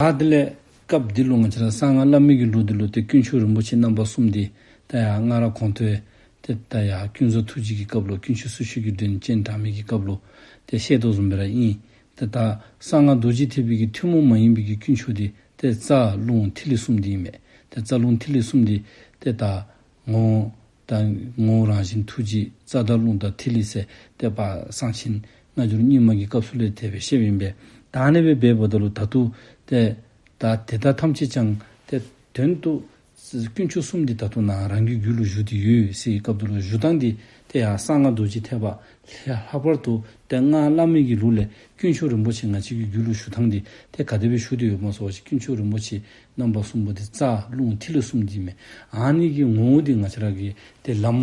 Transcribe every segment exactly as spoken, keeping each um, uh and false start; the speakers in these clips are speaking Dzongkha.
ད་དེ་ལས་སྐབས་འདི་ལུ་ང་བཅས་ར་གསང་སྔགས་བླ་མེད་ཀྱི་ལུགས་འདི་ལུ་ཏེ་དཀོན་མཆོག་རིན་པོ་ཆེ་རྣམ་པ་གསུམ་འདི་ད་ཡར་སྔར་གོང་དུ་ཏེ་ད་ཡར་ཀུན་རྫོབ་ཐུགས་རྗེ་གི་སྐབས་ལུ་དཀོན་མཆོག་སྲི་ཞུའི་མགྲོན་སྤྱན་དྲངས་མི་གི་སྐབས་ལུ་ཏེ་བཤད་དོ་བཟུམ་སྦེ་ར་ཨིན། ཏེ་ད་གསང་སྔགས་རྡོ་རྗེ་ཐེག་པའི་གི་ཐུན་མོང་མ་ཡིན་པའི་གི་དཀོན་མཆོག་འདི་ཏེ་རྩ་རླུང་ཐིག་ལེ་གསུམ་འདི་ཨིན་མས། ཏེ་རྩ་རླུང་ཐིག་ལེ་གསུམ་འདི་ཏེ་ད་ངོ་བོ་དང་ངོ་བོ་རང་བཞིན་ཐུགས་རྗེ་རྩ་དང་རླུང་དང་ཐིག་ལེ་ཟེར་ཏེ་ཕར་གསང་ཆེན་སྔ་འགྱུར་རྙིང་མ་གི་སྐབས་སུ་ལས་དེ་སྦེ་བཤདཔ་ཨིན་པས། ད་ཨ་ནི་སྦེ་འབདཝ་ད་ལུ་ད་ལྟོ་ཏེ་ད་དེ་དག་ཐམས་ཅད་ཀྱང་ཏེ་དོན་དུ་དཀོན་མཆོག་གསུམ་འདི་ད་ལྟོ་ནཱ་རང་གི་རྒྱུད་ལུ་བཞུགས་ཏེ་ཡོད་ཟེར་བའི་སྐབས་དེ་ལུ་བཞུགས་ཐངས་འདི་ཏེ་ཡར་གསང་སྔགས་རྡོ་རྗེ་ཐེག་པ་ལས་ལྷག་པར་དུ་ཏེ་སྔགས་བླ་མེད་ཀྱི་ལུགས་ལས་དཀོན་མཆོག་རིན་པོ་ཆེ་ང་བཅས་ཀྱི་རྒྱུད་ལུ་བཞུགས་ཐངས་འདི་ཏེ་ག་དེ་སྦེ་བཞུགས་ཏེ་ཡོདཔ་སྨོ་ཟེར་བ་ཅིན་དཀོན་མཆོག་རིན་པོ་ཆེ་རྣམ་པ་གསུམ་པོ་འདི་རྩ་རླུང་ཐིག་ལེ་གསུམ་འདི་ཨིན་མས། ཨ་ནི་གི་ངོ་བོ་འདི་ང་བཅས་ར་གིས་ཏེ་ལམ་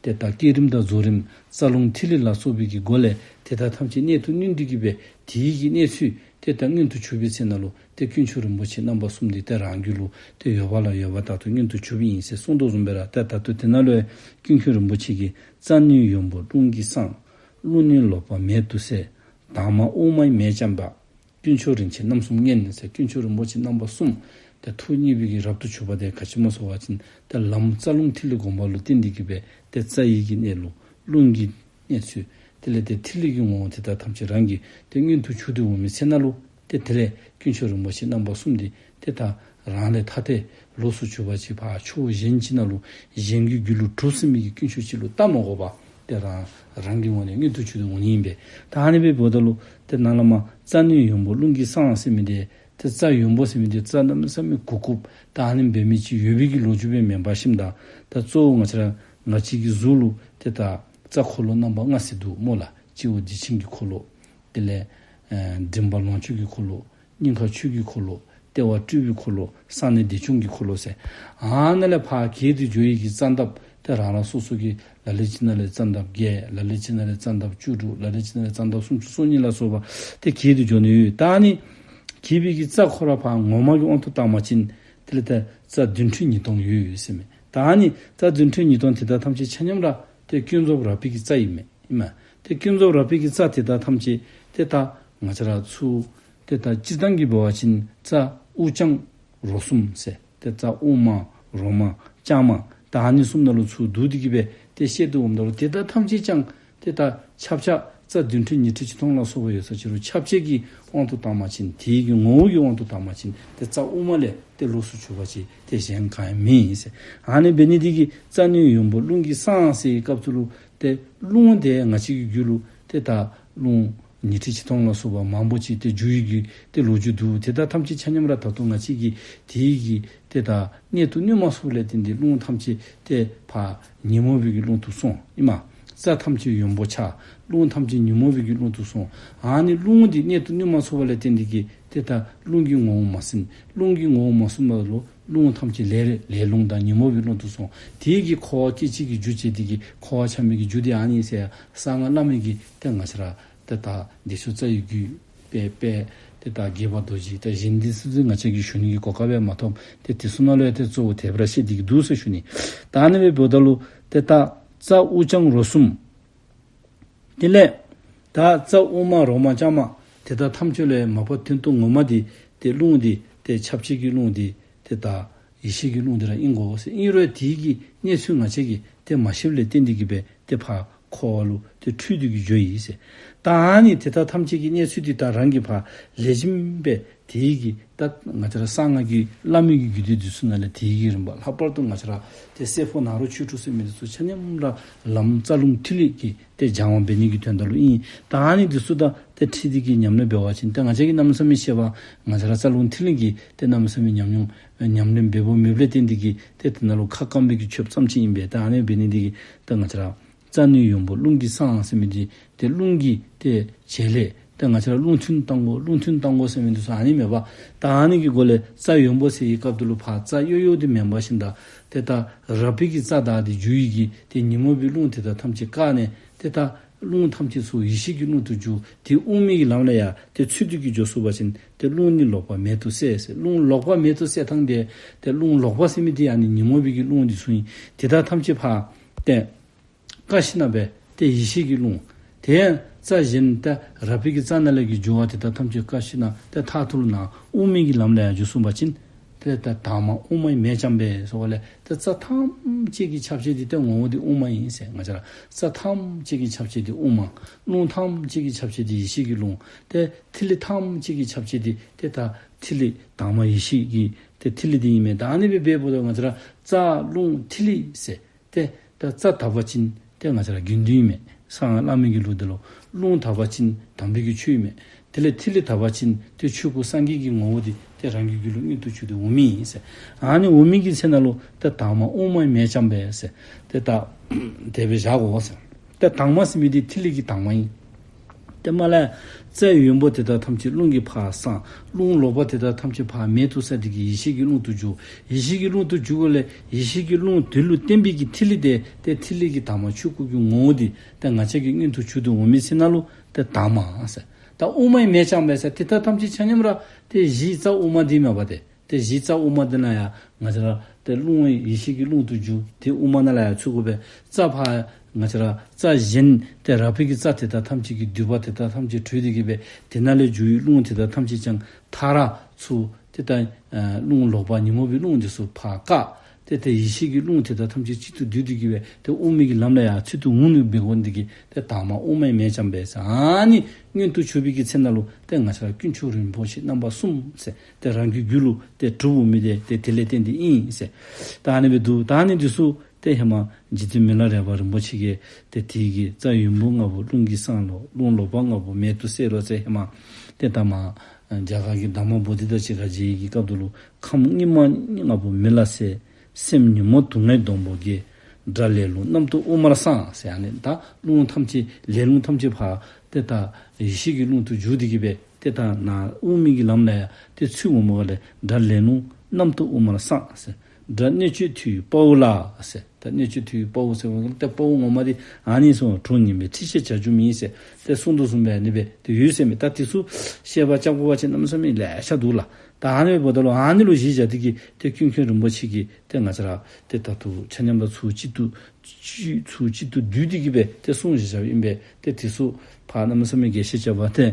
ཏེ་ད་བསྐྱེད་རིམ་དང་རྫོགས་རིམ་རྩ་རླུང་ཐིག་ལེ་ལ་སོགས་པའི་གི་སྒོ་ལས་ཏེ་ད་ཐམས་ཅད་གནད་དུ་བསྣུན་ཏེ་གི་སྦེ་དེའི་གི་གནས་ཚུལ་ཏེ་ད་མངོན་དུ་གྱུར་པའི་ཚེ་ན་ལུ་ཏེ་དཀོན་མཆོག་རིན་པོ་ཆེ་རྣམ་པ་གསུམ་འདི་ཏེ་རང་རྒྱུད་ལུ་ཏེ་ཡོད་པ་ལ་ཡོད་པ་དག་ཏུ་མངོན་དུ་གྱུར་པ་ཨིན་ཟེར་གསུངས་དོ་བཟུམ་སྦེ་ར་ཏེ་ད་ལྟོ་དེ་ནང་ལུ་ཡང་དཀོན་མཆོག་རིན་པོ་ཆེ་གིས་རྩ་ནི་ཡོན་པོ་རླུང་གིས་བསངས། རླུང་ནི་ལོག་པ་མེད་དུ་གསལ། དྭངས་མ་དབུ་མའི་མེས་བཅམ་པ། དཀོན་མཆོག་རིན་ཆེན་རྣམ་གསུམ་མངོན་ཟེར། དཀོན་མཆོག་རིན་པོ་ཆེ་རྣམ་པ་གསུམ་ཏེ་ཐུགས་མཉེས་པའི་གི་རབ་ཏུ་གྱུར་པ་དེ་ག་ཅི་སྨོ་ཟེར་བ་ཅིན་ཏེ་ལམ་རྩ་རླུང་ཐིག་ལེ་སྒོམ་པ་ལུ་བརྟེན་ཏེ་གི་སྦེ་ཏེ་རྩ་ཡི་གི་གནས་ལུགས་རླུང་གི་གནས་ཚུལ་དེ་ལས་ཏེ་ཐིག་ལེ་གི་ངོ་བོ་དེ་དག་ཐམས་ཅད་རང་གིས་ཏེ་མངོན་དུ་གྱུར་ཏེ་འོང་མི་ཚེ་ན་ལུ་ཏེ་དེ་ལས་དཀོན་མཆོག་རིན་པོ་ཆེ་རྣམ་པ་གསུམ་འདི་ཏེ་ད་རང་ལས་ཐ་དད་ལོགས་སུ་གྱུར་པ་ཅིག་ཕར་ཕྱོགས་གཞན་ཅིག་ནང་ལུ་གཞན་གྱི་རྒྱུད་ལུ་གྲུབ་ཟིན་མི་གི་དཀོན་མཆོག་ཅིག་ལུ་བལྟ་མ་དགོ་པར་ཏེ་རང་རང་གི་ངོས་ནས་མངོན་དུ་གྱུར་ཏེ་འོང་ནི་ཨིན་པས། ད་ཨ་ནི་སྦེ་འབདཝ་ད་ལུ་ཏེ་ནཱ་ལས་མར་རྩ་ནི་ཡོན་པོ་རླུང་གིས་བསངས་ཟེར་མི་འདི་ཏེ་རྩ་ཡོན་པོ་ཟེར་མི་འདི་རྩ་གནམ་མེད་ས་མེད་གུག་གུགཔ་ད་ཨ་ནི་འབད་མི་ཅིག་ཡོད་པའི་གི་ལོ་རྒྱུས་སྦེ་མེན་པར་ཞིནམ་ད་ད་གཙོ་བོ་ང་བཅས་ར་ང་བཅས་ཀྱི་གཟུགས་ལུ་ཏེ་ད་རྩ་འཁོར་ལོ་རྣམ་པ་ལྔ་ཟེར་འདུག་སྨོ་ལགས། སྤྱི་བོ་བདེ་ཆེན་གྱི་འཁོར་ལོ། དེ་ལས་ཨེ་མགྲིན་པ་ལོངས་སྤྱོད་ཀྱི་འཁོར་ལོ། སྙིང་ཁ་ཆོས་ཀྱི་འཁོར་ལོ། ལྟེ་བ་སྤྲུལ་པའི་འཁོར་ལོ། གསང་གནས་བདེ་སྐྱོང་གི་འཁོར་ལོ་ཟེར། ཨ་ནཱ་ལས་ཕར་གྱེས་ཏེ་འགྱོ་ཡི་གི་རྩ་འདབ་ཏེ་རང་རང་སོ་སོ་གི་ལ་ལུ་ཅིག་ནང་ལས་རྩ་འདབ་བརྒྱད། ལ་ལུ་ཅིག་ནང་ལས་རྩ་འདབ་བཅུ་དྲུག། ལ་ལུ་ཅིག་ནང་ལས་རྩ་འདབ་སུམ་ཅུ་སོ་གཉིས་ལ་སོགས་པ་ཏེ་གྱེས་ཏེ་འགྱོ་ནི་ཡོད། ད་ཨ་ནི་གྱེས་པའི་གི་རྩ་ཁོ་ར་ཕར་ངོ་མ་གི་དབང་དུ་བཏང་བ་ཅིན་དེ་ལས་ཏེ་རྩ་བདུན་ཁྲི་ཉིས་སྟོང་ཡོད་ཡོད་ཟེར་མས། ད་ཨ་ནི་རྩ་བདུན་ཁྲི་ཉིས་སྟོང་དེ་དག་ཐམས་ཅད་ཆ་མཉམ་ར་ཏེ་ཀུན་རྫོབ་རགས་པའི་གི་རྩ་ཨིན་མས། ཨིན་མས། ཏེ་ཀུན་རྫོབ་རགས་པའི་གི་རྩ་དེ་དག་ཐམས་ཅད་ཏེ་ད་ང་བཅས་ར་ཚུ་ཏེ་ད་སྤྱིར་བཏང་གི་འབད་བ་ཅིན་རྩ་དབུ་རྐྱང་རོ་གསུམ་ཟེར། ཏེ་རྩ་དབུ་མ་རོ་མ་རྐྱང་མ་ད་ཨ་ནི་གསུམ་ནང་ལུ་ཚུར་བསྡུ་སྟེ་གི་སྦེ་ཏེ་བཤད་དོ་འོངམ་ད་ལུ་དེ་དག་ཐམས་ཅད་ཀྱང་ཏེ་ད་ཁྱབ་ཆ་རྩ་བདུན་ཁྲི་ཉི་ཁྲི་ཆིག་སྟོང་ལ་སོགས་པ་ཡོད་ས་ཅི་རུང་ཁྱབ་ཆེ་གི་དབང་དུ་བཏང་བ་ཅིན་དེའི་གི་ངོ་བོ་གི་དབང་དུ་བཏང་བ་ཅིན་ཏེ་རྩ་དབུ་མ་ལས་ཏེ་ལོགས་སུ་གྱུར་པ་ཅིག་ཏེ་གཞན་གང་ཡང་མེད་ཟེར། ཨ་ནི་འབད་ནི་དེ་གིས་རྩ་ནི་ཡོན་པོ་རླུང་གིས་བསངས་ཟེར་བའི་སྐབས་སུ་ལུ་ཏེ་རླུང་དེ་ང་བཅས་ཀྱི་རྒྱུད་ལུ་ཏེ་ད་རླུང་ཉི་ཁྲི་ཆིག་སྟོང་ལ་སོགས་པ་མང་པོ་ཅིག་ཏེ་རྒྱུ་ཡི་གི་ཏེ་ལོ་རྒྱུས་འདུག། དེ་དག་ཐམས་ཅད་ཆ་མཉམ་ར་ད་ལྟོ་ང་བཅས་ཀྱིས་དེ་ཡི་གི་ཏེ་ད་གནད་དུ་བསྣུན་མ་ཚུགསཔ་ལས་བརྟེན་ཏེ་རླུང་ཐམས་ཅད་ཏེ་ཕར་ཉོན་མོངས་པའི་གི་རླུང་དུ་སོང་ཨིན་མས། རྩ་ཐམས་ཅད་ཡོན་པོ་ཆགས། རླུང་ཐམས་ཅད་ཉོན་མོངས་པའི་གི་རླུང་དུ་སོང་། ཨ་ནི་རླུང་འདི་གནད་དུ་བསྣུན་མ་ཚུགསཔ་ལས་བརྟེན་ཏེ་གི་ཏེ་ད་རླུང་གི་ངོ་བོ་མ་ཟིན། རླུང་གི་ངོ་བོ་མ་ཟིན་པ་ལུ་རླུང་ཐམས་ཅད་ལས་ལས་རླུང་དང་ཉོན་མོངས་པའི་རླུང་དུ་སོང་། དེ་གིས་འཁོར་བ་སྐྱེད་བྱེད་ཀྱི་རྒྱུ་བྱེད་དེ་གིས་འཁོར་བ་ཆགས་མི་གི་རྒྱུ་དེ་ཨ་ནི་ཟེར་གསང་སྔགས་བླ་མེད་ཀྱི་ཏེ་ང་བཅས་ར་ཏེ་ད་བདེ་མཆོག་རྩ་བའི་རྒྱུད་དཔེ་དཔེ་ཏེ་ད་དགྱེས་པ་རྡོ་རྗེ་ད་གཞན་འདི་ཚུ་ང་བཅས་ཀྱིས་ཞུ་ནི་གི་གོ་སྐབས་ཡང་མ་ཐོབ། ཏེ་དེ་ཚུ་ནང་ལུ་ཡང་ཏེ་གཙོ་བོ་དེ་སྦེ་ར་བཤད་དེ་གི་འདུག་ཟེར་ཞུ་ནི། ད་ཨ་ནི་སྦེ་འབདཝ་ད་ལུ་ཏེ་ད་རྩ་དབུ་རྐྱང་རོ་གསུམ། དེ་ལས་ད་རྩ་དབུ་མ་རོ་མ་རྐྱང་མ་དེ་དག་ཐམས་ཅད་ལས་མ་པ་དོན་དུ་ངོ་མ་འདི་ཏེ་རླུང་འདི་ཏེ་ཁྱབ་བྱེད་ཀྱི་རླུང་འདི་ཏེ་ད་ཡེ་ཤེས་ཀྱི་རླུང་འདི་ར་ཨིན་གོ་ཟེར། ཨིན་རུང་དེ་གི་གནས་ཚུལ་ང་བཅས་ཀྱིས་ཏེ་མ་ཤེསཔ་ལས་བརྟེན་ཏེ་གི་སྦེ་ཏེ་ཕར་འཁོར་བ་ལུ་ཏེ་འཁྲུལ་ཏེ་གི་འགྱོ་ཡི་ཟེར། ད་ཨ་ནི་དེ་དག་ཐམས་ཅད་ཀྱི་གནས་ཚུལ་འདི་ད་རང་གིས་ཕར་ལེགས་ཤོམ་སྦེ་དེ་གི་ད་ང་བཅས་ར་གསང་སྔགས་ཀྱི་བླ་མེད་ཀྱི་རྒྱུད་སྡེ་འདི་ཚུ་ནང་ལས་དེ་གི་རིམ་པ་ལྷག་པར་དུ་ང་བཅས་ར་ཏེ་སྲས་ཕོ་ནཱ་རོ་ཆོས་དྲུག་ཟེར་མི་འདི་ཚུ་ཆ་མཉམ་ར་ལམ་རྩ་རླུང་ཐིག་ལེ་གི་ཏེ་སྦྱང་བ་འབད་ནི་གི་དོན་དག་ལུ་ཨིན། ད་ཨ་ནི་འདི་ཚུ་དང་ཏེ་འཁྲིལ་ཏེ་གི་ཉམས་ལེན་འབད་བ་ཅིན་ཏེ་ང་བཅས་ཀྱིས་གནམ་མེད་ས་མེད་ཤེས་པ་ང་བཅས་ར་རྩ་རླུང་ཐིག་ལེ་གི་ཏེ་གནམ་མེད་ས་མེད་ཉམས་མྱོང་ཉམས་ལེན་འབད་འབདཝ་མེདཔ་ལས་བརྟེན་ཏེ་གི་ཏེ་དེ་ནང་ལུ་ཁ་སྐམ་པའི་གི་ཆོསཔ་ཙམ་ཅིག་ཨིན་པས། ད་ཨ་ནི་འབད་ནི་འདི་གིས་ཏེ་ང་བཅས་ར་རྩ་ནི་ཡོན་པོ་རླུང་གིས་བསངས་ཟེར་མི་འདི་ཏེ་རླུང་གི་ཏེ་བྱེད་ལས་ཏེ་ང་བཅས་ར་རླུང་ཐུན་བཏང་དགོ་རླུང་ཐུན་བཏང་དགོ་ཟེར་མི་འདི་ཚུ་ཨ་ནི་མེན་པར་ད་ཨ་ནི་གི་སྒོ་ལས་རྩ་ཡོན་པོ་ཟེར་བའི་སྐབས་དེ་ལུ་ཕར་རྩ་ཡོ་ཡོ་འདི་མེན་པར་ཞིནམ་ད་ཏེ་ད་རགས་པའི་གི་རྩ་དག་འདི་རྒྱུ་ཡི་གི་ཏེ་ཉོན་མོངས་པའི་རླུང་དེ་དག་ཐམས་ཅད་བཀག་ནས་ཏེ་ད་རླུང་ཐམས་ཅད་ཚུར་ཡེ་ཤེས་ཀྱི་རླུང་དུ་འགྱུར། ཏེ་དབུ་མའི་གི་ལམ་ལ་ཡང་ཏེ་ཚུད་དེ་གི་འགྱོ་ཚུགས་པ་ཅིན་ཏེ་རླུང་ནི་ལོག་པ་མེད་དུ་གསལ་ཟེར། རླུང་ལོག་པ་མེད་དུ་གསལ་ཐངས་དེ་ཏེ་རླུང་ལོག་པ་ཟེར་མི་དེ་ཨ་ནི་ཉོན་མོངས་པའི་གི་རླུང་འདི་ཚུ་ཨིན། དེ་དག་ཐམས་ཅད་ཕར་ཏེ་བཀག་ཞིནམ་ལས་ཏེ་ཡེ་ཤེས་ཀྱི་རླུང་། དེ་ཡང་ རྩ་གཞན་ཏེ་རགས་པའི་གི་རྩ་ནང་ལས་ཀྱི་རྒྱུ་བ་དེ་དག་ཐམས་ཅད་བཀག་ཞིནམ་ཏེ་མཐར་ཐུག་ལུ་ནཱ་དབུ་མའི་གི་ལམ་ལས་ཡར་འགྱོ་ཚུགས་པ་ཅིན་ཏེ་ད་དྭངས་མ་དབུ་མའི་མེ་ལྕམ་པས་ཟེར་བ་ལས་ཏེ་རྩ་ཐམས་ཅད་ཀྱི་ཁྱབ་བྱེད་དེ་ཏེ་ངོ་བོ་དེ་དབུ་མ་ཨིན་ཟེར། ང་བཅས་ར་རྩ་ཐམས་ཅད་ཀྱི་ཁྱབ་བྱེད་དེ་དབུ་མ། རླུང་ཐམས་ཅད་ཀྱི་ཁྱབ་བྱེད་དེ་ཡེ་ཤེས་ཀྱི་རླུང་། ཏེ་ཐིག་ལེ་ཐམས་ཅད་ཀྱི་ཁྱབ་བྱེད་དེ་ཏེ་ད་ཐིག་ལེ་དྭངས་མ་ཡེ་ཤེས་ཀྱི་ཏེ་ཐིག་ལེ་དེ་ཨིན་མས། ད་ཨ་ནི་སྦེ་འབདཝ་ད་ང་བཅས་ར་རྩ་རླུང་ཐིག་ལེ་ཟེར། ཏེ་ད་རྩ་དག་པ་ཅིན་ཏེ་ང་བཅས་ར་དགེ་འདུན་ཨིན་མས། གསང་སྔགས་བླ་མེད་ཀྱི་ལུགས་འདི་ལུ་རླུང་དག་པ་ཅིན་དམ་པའི་གི་ཆོས་ཨིན་མས། དེ་ལས་ཐིག་ལེ་དག་པ་ཅིན་ཏེ་ཆོས་སྐུ་སངས་རྒྱས་ཀྱི་ངོ་བོ་འདི་ཏེ་རང་གི་རྒྱུད་ལུ་མངོན་དུ་གྱུར་ཏེ་འོང་མི་ཨིན་ཟེར། ཨ་ནི་འོང་མི་གི་ཚེ་ན་ལུ་ཏེ་དྭངས་མ་དབུ་མའི་མེ་ལྕམ་པས་ཟེར། ཏེ་ད་དེ་སྦེ་བཞག་དགོ་ཟེར། ཏེ་དྭངས་མ་ཟེར་མི་འདི་ཐིག་ལེ་གི་དྭངས་མ་ཨིན། ཏེ་མར་ལས་རྩ་ཡོན་པོ་དེ་དག་ཐམས་ཅད་རླུང་གིས་ཕར་སངས། རླུང་ལོག་པ་དེ་དག་ཐམས་ཅད་ཕར་མེ་དུ་སངས་ཏེ་གི་ཡེ་ཤེས་ཀྱི་རླུང་དུ་འགྱུར། ཡེ་ཤེས་ཀྱི་རླུང་དུ་འགྱུར་བ་ལས་ཡེ་ཤེས་ཀྱི་རླུང་དེ་ལུ་བརྟེན་པའི་གི་ཐིག་ལེ་དེ་ཏེ་ཐིག་ལེ་གི་དྭངས་མ་ཆོས་སྐུ་གི་ངོ་བོ་འདི་ཏེ་ང་བཅས་ཀྱི་མངོན་དུ་གྱུར་ཏེ་འོང་མི་ཚེ་ན་ལུ་ཏེ་དྭངས་མ་ཟེར། ད་དབུ་མའི་མེ་ལྕམ་པས་ཟེར་དེ་དག་ཐམས་ཅད་ཆ་མཉམ་ར་ཏེ་གཞི་རྩ་དབུ་མ་འདི་མས་པ་ཏེ། ཏེ་གཞི་རྩ་དབུ་མ་འདི་ནང་ཡང་ང་བཅས་ར་ཏེ་རླུང་ཡེ་ཤེས་ཀྱི་རླུང་དུ་འགྱུར། ཏེ་དབུ་མ་ནང་ལས་ཡང་ཚུར་དགོ་པས། རྩ་ཕར་ང་བཅས་ར་རྩ་གཞན་ཏེ་རགས་པའི་གི་རྩ་དེ་དག་ཐམས་ཅད་ཀྱི་མདུད་པ་དེ་དག་ཐམས་ཅད་གྲོལ་ཏེ་གི་སྦེ་དེ་ནང་ལས་རྒྱུ་བའི་རླུང་དེ་དག་ཐམས་ཅད་ཀྱང་མཐར་ཚུར་ཏེ་ད་རླུང་ལོག་པ་ཉོན་མོངས་པའི་རླུང་འདི་ཚུ་ཕར་བཀག། ཏེ་ཏེ་ཡེ་ཤེས་ཀྱི་རླུང་དེ་དག་ཐམས་ཅད་གཅིག་ཏུ་བསྡུས་ཏེ་གི་སྦེ་ཏེ་དབུ་མའི་གི་ལམ་ལས་ཡར་ཚུར་དུ་འོང་ནི་འབད་དགོ་ནི་དེ་གིས་ཏེ་དྭངས་མ་དབུ་མའི་མེ་ལྕམ་པས་ཟེར། ཨ་ནི་མངོན་དུ་གྱུར་པའི་གི་ཚེ་ན་ལུ་ཏེ་ང་བཅས་ར་དཀོན་མཆོག་རིན་པོ་ཆེ་རྣམ་པ་གསུམ་ཟེར་ཏེ་རང་གི་རྒྱུད་ལུ་ཏེ་གྲུབ་འོང་མི་དེ་ཏེ་དེ་ལས་བརྟེན་ཏེ་ཨིན་ཟེར། ད་ཨ་ནི་སྦེ་འདུག། ད་ཨ་ནི་འདི་ཚུ་ཏེ་ཧེ་མ་རྗེ་བཙུན་མི་ལ་རས་པ་རིན་པོ་ཆེ་གིས་ཏེ་དེ་གི་རྩ་ཡོན་པོ་ལྔ་པོ་རླུང་གིས་སངས་ལོ། རླུང་ལོག་པ་ལྔ་པོ་མེ་དུ་སངས་ལོ་ཟེར་ཧེ་མ་ཏེ་ད་མར་རྒྱ་གར་གྱི་དྷརྨ་བོ་དྷི་ཏ་ཙི་ཀ་མཇལ་བའི་གི་སྐབས་དེ་ལུ་ཁམས་སྙིགས་མ་ལྔ་པོ་མེ་ལ་སངས། སེམས་ཉོན་མོངས་དུག་ལྔའི་སྡོང་པོ་རྒྱས། དགྲ་ལས་རླུང་རྣམ་རྟོག་དབུ་མར་སངས་ཟེར། ཨ་ནི་ད་རླུང་ཐམས་ཅད་ལས་རླུང་ཐམས་ཅད་ཕར་ཏེ་ད་ཡེ་ཤེས་ཀྱི་རླུང་དུ་འགྱུར་ཏེ་གི་སྦེ་ཏེ་ད་ནཱ་དབུ་མའི་གི་ལམ་ལས་ཡར་ཏེ་ཚུར་འོང་མི་ག་ལས་དགྲ་ལས་རླུང་རྣམ་རྟོག་དབུ་མར་སངས་ཟེར། དགྲ་གནོད་བྱེད་ཐུལ་བའི་དཔའ་བོ་ལགས་ཟེར། ད་གནོད་བྱེད་ཐུལ་བའི་དཔའ་བོ་ཟེར་བ་ལས་ཏེ་དཔའ་བོ་ངོ་མ་འདི་ཨ་ནི་ཚུ་གྲོགས་ངན་པའི་འཁྲིད་བྱེད་བྱ་རྒྱུ་མེད་ཟེར་ཏེ་གསུངས་དོ་བཟུམ་སྦེ་ཨ་ནི་སྦེ་ཏེ་ཡོད་ཟེར་མས། ད་དེ་ཚུ་བཤད་པ་རྐྱབ་དགོ་པ་ཅིན་གནམ་མེད་ས་མེད་ལེ་ཤ་འདུག་ལགས། ད་ཨ་ནི་འབདཝ་ད་ལུ་ཨ་ནི་ལུ་གཞི་བཞག་སྟེ་གི་ཏེ་ཀུན་མཁྱེན་རིན་པོ་ཆེ་གིས་ཏེ་ང་བཅས་ར་ཏེ་ད་ལྟོ་ཆ་མཉམ་ར་ཚུར་གཅིག་ཏུ་གཅིག་ཚུར་གཅིག་ཏུ་བསྡུས་ཏེ་གི་སྦེ་ཏེ་གསུངས་བཞག་བཞགཔ་ཨིན་པས། ཏེ་དེ་ཚུ་ཕར་གནམ་མེད་ས་མེད་རྒྱས་བཤད་རྐྱབ་པ་ཏེ་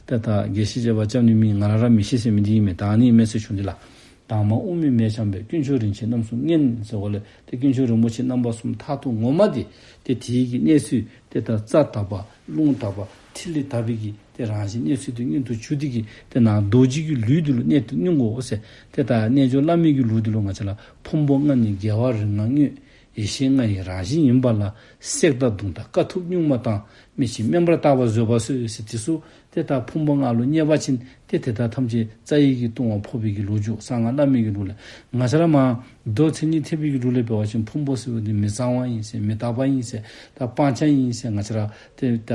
ཏེ་ད་རྒྱས་བཤད་རྐྱབ་པ་རྐྱབ་ནི་མེད། ང་ར་ར་མི་ཤེས་ཟེར་མི་འདི་ཨིན་མས། ད་ཨ་ནི་ཨིན་མས་ཟེར་ཞུ་ནི་ལགས། དྭངས་མ་དབུ་མའི་མེ་ལྕམ་པས། དཀོན་མཆོག་རིན་ཆེན་རྣམ་གསུམ་མངོན་ཟེར་བ་ལས་ཏེ་དཀོན་མཆོག་རིན་པོ་ཆེ་རྣམ་པ་གསུམ་མཐར་ཐུག་ངོ་མ་འདི་ཏེ་དེའི་གི་གནས་ཚུལ་ཏེ་ད་རྩ་དག་པ་རླུང་དག་པ་ཐིག་ལེ་དག་པའི་གི་ཏེ་རང་བཞིན་གནས་ཚུལ་དེ་མངོན་དུ་གྱུར་ཏེ་གི་ཏེ་ནཱ་རྡོ་རྗེ་གི་ལུས་འདི་ལུ་གནས་དུ་བསྣུན་དགོ་ཟེར། ཏེ་ད་རྣལ་འབྱོར་བླ་མེད་ཀྱི་ལུགས་འདི་ལུ་ང་བཅས་ར་ཕུང་པོ་ལྔ་ནི་རྒྱལ་བ་རིགས་ལྔ་དངོས། ཡེ་ཤེས་ལྔ་ཡི་རང་བཞིན་ཡིན་པ་ལ། བསྲེགས་དང་བརྡུངས་དང་དཀའ་ཐུབ་སྨྱུང་མ་དང་། སྨོས་ཅི་དམན་པར་བརྟག་པ་བཟོད་པར་གསོལ་ཟེར། དེ་ཚུ་ཏེ་ད་ཕུང་པོ་ལྔ་ལུ་བརྙས་པ་ཅིན་ཏེ་དེ་དག་ཐམས་ཅད་རྩ་བའི་གི་ལྟུང་བ་ཕོག་པའི་གི་ལོ་རྒྱུས། གསང་སྔགས་བླ་མེད་ཀྱི་ལུགས་ལས་ང་བཅས་ར་མར་མདོ་མཚན་ཉིད་ཐེག་པའི་གི་ལུགས་ལས་འབད་བ་ཅིན་ཕུང་པོ་ཟེར་བ་འདི་མི་གཙང་བ་ཨིན་ཟེར། མི་རྟག་པ་ཨིན་ཟེར། ད་སྤང་བྱ་ཨིན་ཟེར། ང་བཅས་ར་ཏེ་ད་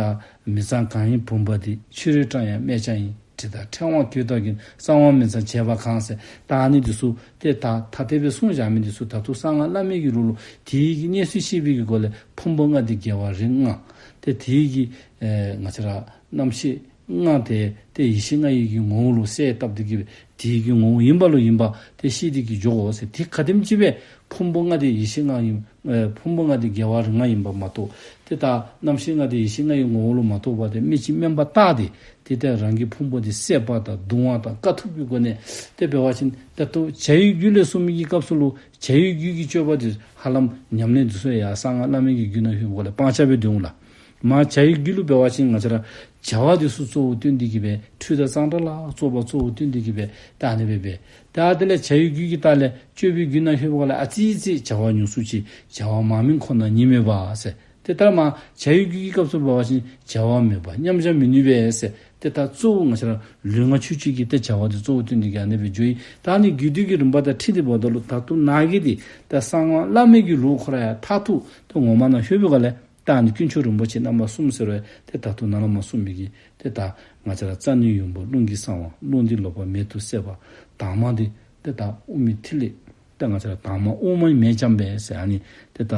མི་གཙང་གང་ཡིན་བུམ་པ་འདི། ཕྱི་རོལ་བཀྲ་ཡང་སྨད་བྱ་ཡིན། དྲི་དང་ཕྲེང་བ་གོས་དག་གིས། གཙང་བ་མི་གཙང་བྱས་པ་གང་ཟེར། ད་ཨ་ནི་འདི་ཚུ་ཏེ་ད་ད་དེ་སྦེ་གསུངས་བཞག་མི་འདི་ཚུ་ད་ལྟོ་གསང་སྔགས་བླ་མེད་ཀྱི་ལུགས་ལུ་དེའི་གི་གནས་ཚུལ་ཤེས་པའི་གི་སྒོ་ལས་ཕུང་པོ་ལྔ་འདི་རྒྱལ་བ་རིགས་ལྔ། ཏེ་དེའི་གི་ཨེ་ང་བཅས་ར་རྣམ་ཤེས་ལྔ་དེ་ཏེ་ཡེ་ཤེས་ལྔ་ཡི་གི་ངོ་བོ་ལུ་གསལ་བཏབ་སྟེ་གི་སྦེ་དེའི་གི་ངོ་བོ་ཡིན་པ་ལུ་ཡིན་པ་ཏེ་ཤེས་ཏེ་གི་འགྱོ་དགོ་ཟེར། དེ་ག་དེམ་ཅིག་སྦེ་ཕུང་པོ་ལྔ་དེ་ཡེ་ཤེས་ལྔ་ཡིན། ཨེ་ཕུང་པོ་ལྔ་དེ་རྒྱལ་བ་རིགས་ལྔ་ཡིན་པ་མ་གཏོགས་ཏེ་ད་རྣམ་ཤེས་ལྔ་དེ་ཡེ་ཤེས་ལྔ་ཡི་ངོ་བོ་ལུ་མ་གཏོགས་པ་ཏེ་སྨོས་ཅི་དམན་པར་བརྟགས་ཏེ་ཏེ་ད་རང་གི་ཕུང་པོ་དེ་བསྲེག་པ་དང་བརྡུང་བ་དང་དཀའ་ཐུབ་ཀྱི་སྒོ་ནས་ཏེ་འབད་བ་ཅིན་ད་ལྟོ་བྱ་བའི་རྒྱུད་ལས་གསུངས་མི་གི་སྐབས་སུ་ལུ་བྱ་བའི་རྒྱུད་ཀྱི་སྤྱོད་པ་དེ་ཧ་ལམ་ཉམས་ལེན་འདི་ཚུ་ཡང་གསང་སྔགས་བླ་མེད་ཀྱི་རྒྱུད་ནང་ལྷོད་པ་ལས་སྤང་བྱ་སྦེ་འདུག་ལགས། མར་བྱ་བའི་རྒྱུད་ལུ་འབད་བ་ཅིན་ང་བཅས་ར་བྱ་བ་དེ་ཚུ་གཙོ་བོ་བཏོན་ཏེ་གི་སྦེ་ཁྲུས་དང་གཙང་སྦྲ་ལ་སོགས་པ་གཙོ་བོ་བཏོན་ཏེ་གི་སྦེ་ད་ཨ་ནི་སྦེ་སྦེ་ད་དེ་ལས་བྱ་བའི་རྒྱུད་ཀྱི་ལྟག་ལས་སྤྱོད་པའི་རྒྱུད་ནང་ལྷོད་པ་ལས་ཨ་ཙི་ཙི་བྱ་བ་ཉུང་སུ་ཅིག་བྱ་བ་མ་མིན་ཁོ་ན་ཉིད་མེད་པ་ཟེར། ཏེ་ད་མར་བྱ་བའི་རྒྱུད་ཀྱི་སྐབས་སུ་འབད་བ་ཅིན་བྱ་བ་མེད་པ་མཉམ་བཞག་མི་ནུས་པས་ཟེར། ཏེ་ད་གཙོ་བོ་ང་བཅས་ར་ལུས་ངག་ཆོས་སྤྱོད་ཀྱི་ཏེ་བྱ་བ་དེ་གཙོ་བོ་བཏོན་ཏེ་གི་ཨ་ནི་སྦེ་འགྱོ་ཡི། ད་ཨ་ནི་རྒྱུད་སྡེ་གི་རིམ་པ་དང་འཁྲིལ་ཏེ་འབདཝ་ད་ལུ་ད་ལྟོ་ནཱ་གི་འདི་ད་གསང་སྔགས་བླ་མེད་ཀྱི་ལུགས་ཁོ་ར་ཡང་མཐར་ཐུག་ཏེ་ངོ་མ་ནང་ལྷོད་པའི་སྒང་ལས་ད་ཨ་ནི་དཀོན་མཆོག་རིན་པོ་ཆེ་རྣམ་པ་གསུམ་ཟེར་བས་ཏེ་ད་ལྟོ་ནཱ་ལས་མར་གསུངས་མི་གི་ཏེ་ད་ང་བཅས་ར་རྩ་ནི་ཡོན་པོ་རླུང་གིས་སངས་པ། རླུང་འདི་ལོག་པ་མེ་དུ་བསྲེགས་པ། དྭངས་མ་འདི་ཏེ་ད་དབུ་མའི་ཐིག་ལེ། ཏེ་ང་བཅས་ར་དྭངས་མ་དབུ་མའི་མེ་ལྕམ་པས་ཟེར་ཨ་ནི་ཏེ་ད་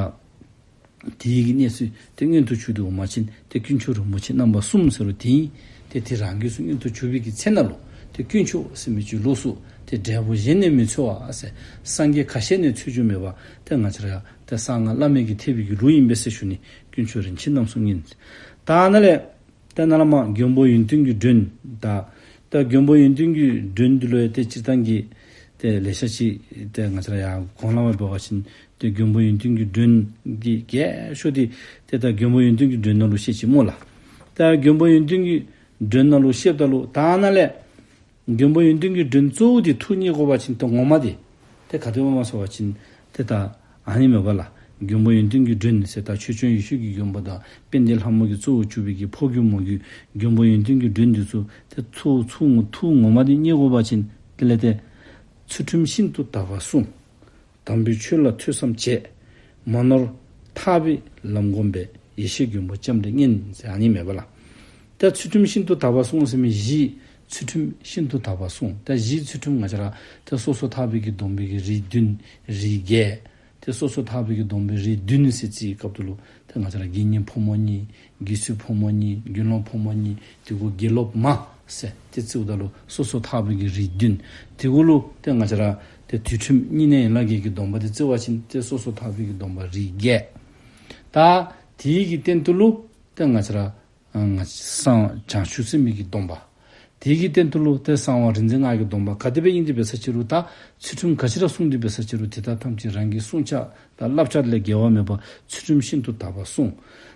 དེའི་གི་གནས་ཚུལ་དེ་མངོན་དུ་གྱུར་ཏེ་འོང་པ་ཅིན་ཏེ་དཀོན་མཆོག་རིན་པོ་ཆེ་རྣམ་པ་གསུམ་ཟེར་བ་དེ་ཨིན། ཏེ་དེ་རང་གི་སུ་མངོན་དུ་གྱུར་པའི་གི་ཚེ་ན་ལུ་ཏེ་དཀོན་མཆོག་ཟེར་མི་ཅིག་ལོགས་སུ་ཏེ་འབྲས་བུ་གཞན་ནས་མི་འཚོལ་བ་ཟེར། སངས་རྒྱས་ཁ་ཤས་ནས་འཚོལ་རྒྱུ་མེད་པ་ཏེ་ང་བཅས་ར་ཡང་ཏེ་གསང་སྔགས་བླ་མེད་ཀྱི་ཐེག་པའི་གི་ལུགས་ཨིན་པས་ཟེར་ཞུ་ནི། དཀོན་མཆོག་རིན་ཆེན་རྣམ་གསུམ་མངོན། ད་ཨ་ནཱ་ལས་ ད་ནཱ་ལས་མར་མགོན་པོ་ཡོན་ཏན་གྱི་མགྲོན། ད་ད་མགོན་པོ་ཡོན་ཏན་གྱི་མགྲོན་འདི་ལུ་ཡང་ཏེ་སྤྱིར་བཏང་གི་ཏེ་ལེ་ཤ་ཅིག་ཏེ་ང་བཅས་ར་ཡར་གོང་ལས་མར་འབད་བ་ཅིན་ཏེ་མགོན་པོ་ཡོན་ཏན་གྱི་མགྲོན་གྱི་རྒྱས་ཤོས་འདི་ཏེ་ད་མགོན་པོ་ཡོན་ཏན་གྱི་མགྲོན་ནང་ལུ་བཤད་ཅི་སྨོ་ལགས། ད་མགོན་པོ་ཡོན་ཏན་གྱི་མགྲོན་ནང་ལུ་བཤདཔ་ད་ལུ་ད་ནཱ་ལས་མགོན་པོ་ཡོན་ཏན་གྱི་མགྲོན་གཙོ་བོ་འདི་ཐུགས་མཉེས་དགོ་པ་ཅིན་ཏེ་ངོ་མ་འདི་ཏེ་ག་དེ་སྦེ་སྨོ་ཟེར་བ་ཅིན་ཏེ་ད་ཨ་ནི་མས་པ་ལགས། མགོན་པོ་ཡོན་ཏན་གྱི་མགྲོན་ཟེར་ད་ཆོས་སྐྱོང་ཡེ་ཤེས་ཀྱི་མགོན་པོ་དང་དཔལ་ལྡན་ལྷ་མོ་གིས་གཙོ་བོ་གྱུར་པའི་གི་ཕོ་རྒྱུད་མོ་རྒྱུད་མགོན་པོ་ཡོན་ཏན་གྱི་མགྲོན་འདི་ཚུ་ཏེ་ཐུགས་ཐུགས་ངོ་མ་འདི་མཉེས་དགོ་པ་ཅིན་དེ་ལས་ཏེ་ཚུལ་ཁྲིམས་ཤིན་ཏུ་དག་པ་བསྲུང་། དམ་པའི་ཆོས་ལ་ཐོས་བསམ་བྱས། མ་ནོར་ཐར་པའི་ལམ་བསྒོམས་པས། ཡེ་ཤེས་མགོན་པོ་ལྕམ་དྲལ་བསྙེན་ཟེར་ཨ་ནི་མས་པ་ལགས། ད་ཚུལ་ཁྲིམས་ཤིན་ཏུ་དག་པ་བསྲུང་ཟེར་མི་གཞི་ཚུལ་ཁྲིམས་ཤིན་ཏུ་དག་པ་བསྲུང་། ད་གཞི་ཚུལ་ཁྲིམས་ང་བཅས་ར་ཏེ་སོ་སོ་ཐར་པའི་གི་སྡོམ་པའི་གི་རིགས་བདུན་རིགས་བརྒྱད། ཏེ་སོ་སོ་ཐར་པའི་གི་སྡོམ་པའི་རིགས་བདུན་ཟེར་རྩིས་སྐབས་ད་ལུ་ཏེ་ང་བཅས་ར་དགེ་བསྙེན་ཕོ་མོ་གཉིས་དགེ་ཚུལ་ཕོ་མོ་གཉིས་དགེ་སློང་ཕོ་མོ་གཉིས་དེ་གུ་དགེ་སློབ་མ་ཟེར་ཏེ་རྩིསཝ་ད་ལུ་སོ་སོ་ཐར་པའི་གི་རིགས་བདུན། དེ་གུ་ལུ་ཏེ་ང་བཅས་ར་ཏེ་དུས་ཁྲིམས་བསྙེན་གནས་ཡན་ལག་བརྒྱད་ཀྱི་སྡོམ་པ་འདི་རྩི་བ་ཅིན་ཏེ་སོ་སོ་ཐར་པའི་གི་སྡོམ་པ་རིགས་བརྒྱད། ད་དེའི་གི་སྟེང་དུ་ལུ་ཏེ་ང་བཅས་ར་ཨ་ང་བཅས་གསང་བྱང་ཆུབ་སེམས་དཔའི་གི་སྡོམ་པ། དེའི་གི་སྟེང་དུ་ལུ་ཏེ་གསང་བ་རིག་འཛིན་སྔགས་ཀྱི་སྡོམ་པ། ག་དེ་སྦེ་ཨིན་ཏེ་འབད་ས་ཅི་རུང་ད་ཚུལ་ཁྲིམས་ག་ཅི་ར་བསྲུང་སྟེ་འབད་ས་ཅི་རུང་དེ་དག་ཐམས་ཅད་རང་གི་བསྲུང་བྱ་དང་བསླབ་བྱ་ལས་འགལ་བ་མེད་པར་ཚུལ་ཁྲིམས་ཤིན་ཏུ་དག་པ་བསྲུང་།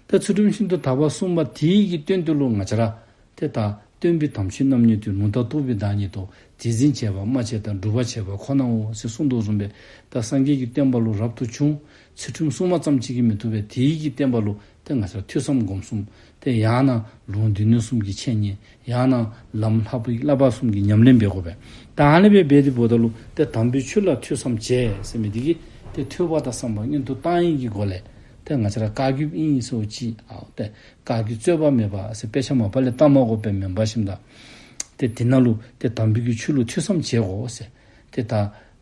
ད་ཚུལ་ཁྲིམས་ཤིན་ཏུ་དག་པ་བསྲུང་བ་དེའི་གི་སྟེང་དུ་ལུ་ང་བཅས་ར་ཏེ་ད་སྟོན་པའི་དམ་ཆོས་རྣམ་གཉིས་ཏེ་ལུང་དང་རྟོགས་པའི་བདག་ཉིད་དོ། དེ་འཛིན་བྱེད་པ་སྨྲ་བྱེད་དང་སྒྲུབ་པར་བྱེད་པ་ཁོ་ནའོ་ཟེར་གསུངས་དོ་བཟུམ་སྦེ་ད་སངས་རྒྱས་ཀྱི་བསྟན་པ་ལུ་རབ་ཏུ་བྱུང་ཚུལ་ཁྲིམས་བསྲུང་བ་ཙམ་ཅིག་གིས་མི་བཏུབ་པས། དེའི་གི་བསྟན་པ་ལུ་ཏེ་ང་བཅས་ར་ཐོས་བསམ་སྒོམ་གསུམ་ཏེ་ཡང་ན་ལུང་སྡེ་སྣོད་གསུམ་གྱི་འཆད་ཉན་ཡང་ན་ལམ་བསླབ་པ་བསླབ་པ་གསུམ་གྱི་ཉམས་ལེན་འབད་དགོ་པས། ད་ཨ་ནི་སྦེ་འབད་དེ་འབདཝ་ད་ལུ་ཏེ་དམ་པའི་ཆོས་ལ་ཐོས་བསམ་བྱས་ཟེར་མི་འདི་གིས་ཏེ་ཐོས་པ་དང་བསམ་པ་སྔོན་དུ་བཏང་ནི་གི་སྒོ་ལས་ཏེ་ང་བཅས་ར་བཀའ་བརྒྱུད་ཨིན་ཟེར་ཅིག་ཨའོ་ཏེ་བཀའ་བརྒྱུད་རྩོད་པ་མེད་པ་ཟེར་དཔེ་ཆ་མ་པ་ལས་བལྟ་མ་དགོ་པས་མེན་པ་ཞིནམ་ད་ཏེ་དེ་ནང་ལུ་ཏེ་དམ་པའི་གི་ཆོས་ལུ་ཐོས་བསམ་བྱེད་དགོ་ཟེར། ཏེ་ད་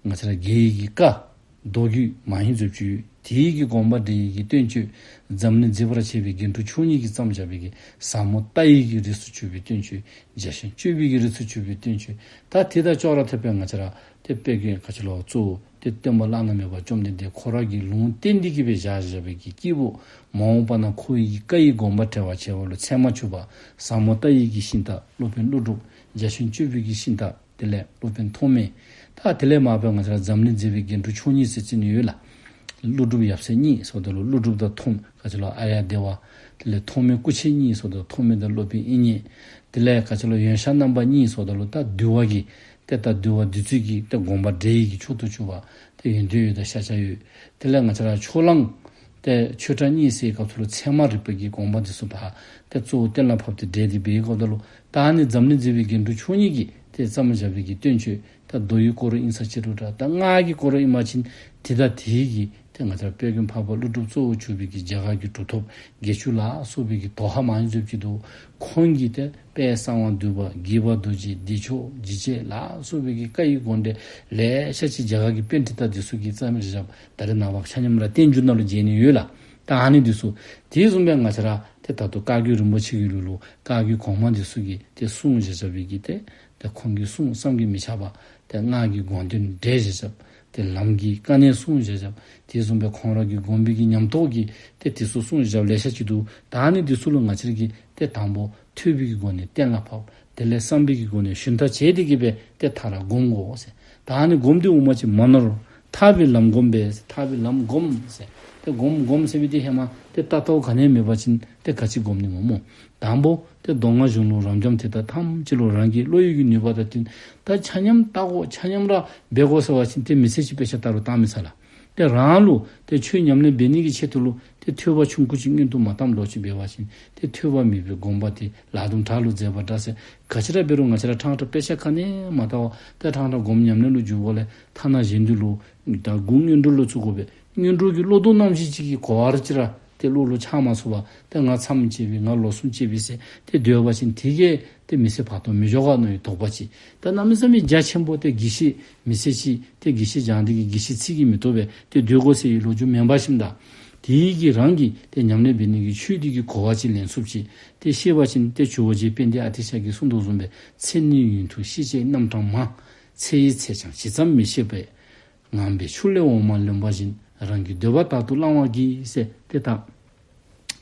ང་བཅས་ར་རྒྱལ་བའི་གི་བཀའ་མདོ་རྒྱུད་མ་ཧིང་ཟེར་ཅིག་ཡོད། དེའི་གི་དགོངས་པ་འགྲེལ་བའི་གི་བསྟན་བཅོས་འཛམ་གླིང་མཛེས་པར་བྱེད་པའི་རྒྱན་དྲུག་མཆོག་གཉིས་ཀྱིས་བརྩམས་བཞག་པའི་གི་ཟབ་མོ་ལྟ་བའི་གི་རིགས་སུ་གྱུར་པའི་བསྟན་བཅོས་རྒྱ་ཆེན་སྤྱོད་པའི་གི་རིགས་སུ་གྱུར་པའི་བསྟན་བཅོས་ད་དེ་དང་ཅོག་ར་འཐདཔ་སྦེ་ང་བཅས་ར་ཏེ་དཔལ་མགོན་ག་ཅི་ལོ་གཙོ་བོ་ཏེ་སྟོན་པ་བླ་ན་མེད་པ་བཅོམ་ལྡན་འདས་ཁོ་ར་གིས་ལུང་བསྟན་འདི་གིས་སྦེ་བཞག་བཞག་པའི་གི་སྐྱེས་བུ་མ་འོངས་པ་ན་ཁོ་བོའི་གི་བཀའ་ཡི་དགོངས་པ་འགྲེལ་བར་བྱེད་པ་ལུ་ཚད་མ་ཆུད་པ་ཟབ་མོ་ལྟ་བའི་གི་ཤིང་རྟ་སློབ་དཔོན་ཀླུ་སྒྲུབ་རྒྱ་ཆེན་སྤྱོད་པའི་གི་ཤིང་རྟ་དེ་ལས་སློབ་དཔོན་ཐོགས་མེད། ད་དེ་ལས་མར་སྦེ་ང་བཅས་ར་འཛམ་གླིང་མཛེས་པའི་རྒྱན་དྲུག་མཆོག་གཉིས་ཟེར་རྩིས་ནི་ཡོད་ལགས། ཀླུ་སྒྲུབ་ཡབ་སྲས་གཉིས་ཟེརཝ་ད་ལུ་ཀླུ་སྒྲུབ་དང་ཐོགས་ག་ཅི་ལོ་ཨཱརྱ་དེ་བ། དེ་ལས་ཐོགས་མེད་སྐུ་མཆེད་གཉིས་ཟེརཝ་ད་ཐོགས་མེད་དང་སློབ་དཔོན་དབྱིག་གཉེན། དེ་ལས་ག་ཅི་ལོ་ཡོན་ཤཱཀ་རྣམ་པ་གཉིས་ཟེརཝ་ད་ལུ་ད་འདུལ་བ་གི་ཏེ་ད་འདུལ་བ་འདུལ་ཚུལ་གྱི་ཏེ་དགོངས་པ་འགྲེལ་བའི་གི་མཆོག་ཏུ་གྱུར་པ་ཏེ་ཡོན་ཏན་འོད་དང་ཤཱཀྱ་འོད། དེ་ལས་ང་བཅས་ར་ཕྱོགས་གླང་ཏེ་ཆོས་གྲགས་གཉིས་ཟེར་བའི་སྐབས་སུ་ལུ་ཚད་མ་རིག་པ་གི་དགོངས་པ་འདི་ཚུ་ཕར་ཏེ་གཙོ་བོ་གཏན་ལ་ཕབ་སྟེ་འགྲེལ་ཏེ་འབད་བའི་སྐབས་ད་ལུ་ད་ཨ་ནི་འཛམ་གླིང་མཛེས་པའི་རྒྱན་དྲུག་མཆོག་གཉིས་ཀྱིས་ཏེ་བརྩམས་བཞག་པའི་གི་བསྟན་བཅོས་ད་མདོ་ཡི་སྐོར་ཨིན་ས་ཅི་རུང་འདྲ་ད་སྔགས་ཀྱི་སྐོར་ཨིན་པ་ཅིན་དེ་ད་དེའི་གི་ཏེ་ང་བཅས་ར་དཔལ་མགོན་འཕགས་པ་ཀླུ་སྒྲུབ་གཙོ་བོ་གྱུར་པའི་གི་རྒྱ་གར་གྱི་གྲུབ་ཐོབ་དགེ་བཅུ་ལ་སོགས་པའི་གི་དོ་ཧ་མ་ཧིང་ཟེར་ཅིག་འདུག། ཁོང་གིས་ཏེ་དཔལ་གསང་བ་འདུས་པ་དགྱེས་པ་རྡོ་རྗེ་བདེ་མཆོག་འཇིགས་བྱེད་ལ་སོགས་པའི་གི་བཀའ་ཡི་དགོངས་འགྲེལ་ལེ་ཤ་ཅིག་རྒྱ་གར་གྱི་པཎྜི་ཏ་འདི་ཚུ་གིས་བརྩམས་བཞག། ད་རེས་ནངས་པ་ཆ་མཉམ་ར་བསྟན་འགྱུར་ནང་ལུ་མཇལ་ནི་ཡོད་ལགས། ད་ཨ་ནི་འདི་ཚུ་དེ་བཟུམ་སྦེ་ང་བཅས་ར་ཏེ་ད་ལྟོ་བཀའ་བརྒྱུད་རིན་པོ་ཆེ་གི་ལུགས་ལུ་བཀའ་བརྒྱུད་གོང་མ་འདི་ཚུ་གིས་ཏེ་གསུངས་བཞག་བཞག་པའི་གི་ཏེ་ཏེ་ཁོང་གི་གསུང་བསམ་གྱིས་མི་ཁྱབ་པ། ཏེ་སྔགས་ཀྱི་དགོངས་དོན་འགྲེལ་བཞག་བཞགཔ། ཏེ་ལམ་གྱི་དཀའ་གནད་གསུངས་བཞག་བཞགཔ། དེ་བཟུམ་སྦེ་ཁོང་ར་གི་དགོངས་པའི་གི་ཉམས་རྟོགས་ཀྱི་ཏེ་དེ་ཚུ་གསུངས་བཞགཔ་ལེ་ཤ་ཅིག་འདུག། ད་ཨ་ནི་འདི་ཚུ་ལུ་ང་བཅས་ར་གིས་ཏེ་དང་པོ་ཐོས་པའི་གི་སྒོ་ནས་གཏན་ལ་ཕབ། དེ་ལས་བསམ་པའི་གི་སྒོ་ནས་ཞུན་དག་བྱས་ཏེ་གི་སྦེ་ཏེ་མཐར་སྒོམ་དགོ་ཟེར། ད་ཨ་ནི་སྒོམ་སྟེ་འོང་པ་ཅིན་མ་ནོར་ཐར་པའི་ལམ་བསྒོམས་པས། ཐར་པའི་ལམ་བསྒོམ་ཟེར། ཏེ་སྒོམ་སྒོམ་ཟེར་བའི་དེ་ཧེ་མ་ཏེ་ལྟ་རྟོག་ག་ནི་ཡང་མེད་པ་ཅིན་ཏེ་ག་ཅི་སྒོམ་ནི་སྨོ་སྨོ། དང་པོ་ཏེ་མདོ་སྔགས་གཞུང་ལུགས་རབ་འབྱམས་དེ་དག་ཐམས་ཅད་ལུ་རང་གི་བློ་ཡུལ་གྱི་ནུས་པ་དང་བསྟུན་ཏེ་ཆ་མཉམ་བལྟ་དགོ་ཆ་མཉམ་ར་འབད་དགོ་ཟེར་བ་ཅིན་ཏེ་མི་ཚེ་གཅིག་དཔེ་ཆ་ལྟ་རུང་བཏང་མི་ཚར་ལགས། ཏེ་རང་ལུ་ཏེ་ཆོས་ཉམས་ལེན་འབད་ནི་གི་ཆེད་དུ་ལུ་ཏེ་ཐོས་པ་ཆུང་ཀུ་ཅིག་སྔོན་དུ་མ་བཏངམ་ལོག་ཅིག་འབད་བ་ཅིན་ཏེ་ཐོས་པ་མེད་པའི་སྒོམ་པ་དེ་ལག་རྡུམ་བྲག་ལུ་འཛེགས་པ་འདྲ་ཟེར། ག་ཅི་ར་འབད་རུང་ང་བཅས་ར་ཕྲང་ཕྲང་དཔེ་ཆ་ག་ནི་ཡང་མ་བལྟ་བར་ཏེ་ཕྲང་ཕྲང་སྒོམ་ཉམས་ལེན་ལུ་འཇུག་དགོཔ་ལས་ཐ་ན་གཞན་དུ་ལུ་ད་དགུང་སྔོན་འགྲོ་ལུ་བཙུགས་དགོ་པས། སྔོན་འགྲོ་གི་བློ་ལྡོག་རྣམ་བཞི་ཅིག་གི་གོ་བ་ར་ཅིག་ར་ཏེ་བློ་ལུ་འཆར་མ་ཚུགས་པར་ཏེ་ང་མཚམས་བཅད་པས་ང་ལོ་གསུམ་བཅད་པས་ཟེར་ཏེ་སྡོད་པ་ཅིན་དེ་གིས་ཏེ་མི་ཚེ་བར་དོ་མི་འགྱོ་ག་མནོ་བའི་དོགས་པ་ཅིག། ད་གནམ་མེད་ས་མེད་རྒྱ་ཆེན་པོ་ཏེ་དགེ་བཤེས་མི་ཚེ་གཅིག་ཏེ་དགེ་བཤེས་སྦྱང་སྟེ་གི་དགེ་བཤེས་ཚིག་གིས་མི་ཐོབ་པས་ཏེ་སྡོད་དགོ་ཟེར་བའི་ལོ་རྒྱུས་མེན་པ་ཞིནམ་ད། དེ་གིས་རང་གིས་ཏེ་ཉམས་ལེན་འབད་ནི་གི་ཆོས་འདི་གི་གོ་བ་ཅིག་ལེན་ཚུགསཔ་ཅིག་ཏེ་ཤེས་པ་ཅིན་ཏེ་ཇོ་བོ་རྗེ་དཔལ་ལྡན་ཨ་ཏི་ཤ་གིས་གསུངས་དོ་བཟུམ་སྦེ་ཚེ་ནི་ཡུན་དུ་ཤེས་བྱའི་རྣམ་གྲངས་མང་། ཚེ་ཡི་ཚད་ཀྱང་ཇི་ཙམ་མི་ཤེས་པས། ངང་པའི་ཆུ་ལས་འོ་མ་ལེན་པ་བཞིན། རང་གི་འདོད་པ་རྟག་ཏུ་བླང་བར་གྱིས་ཟེར་ཏེ་ད་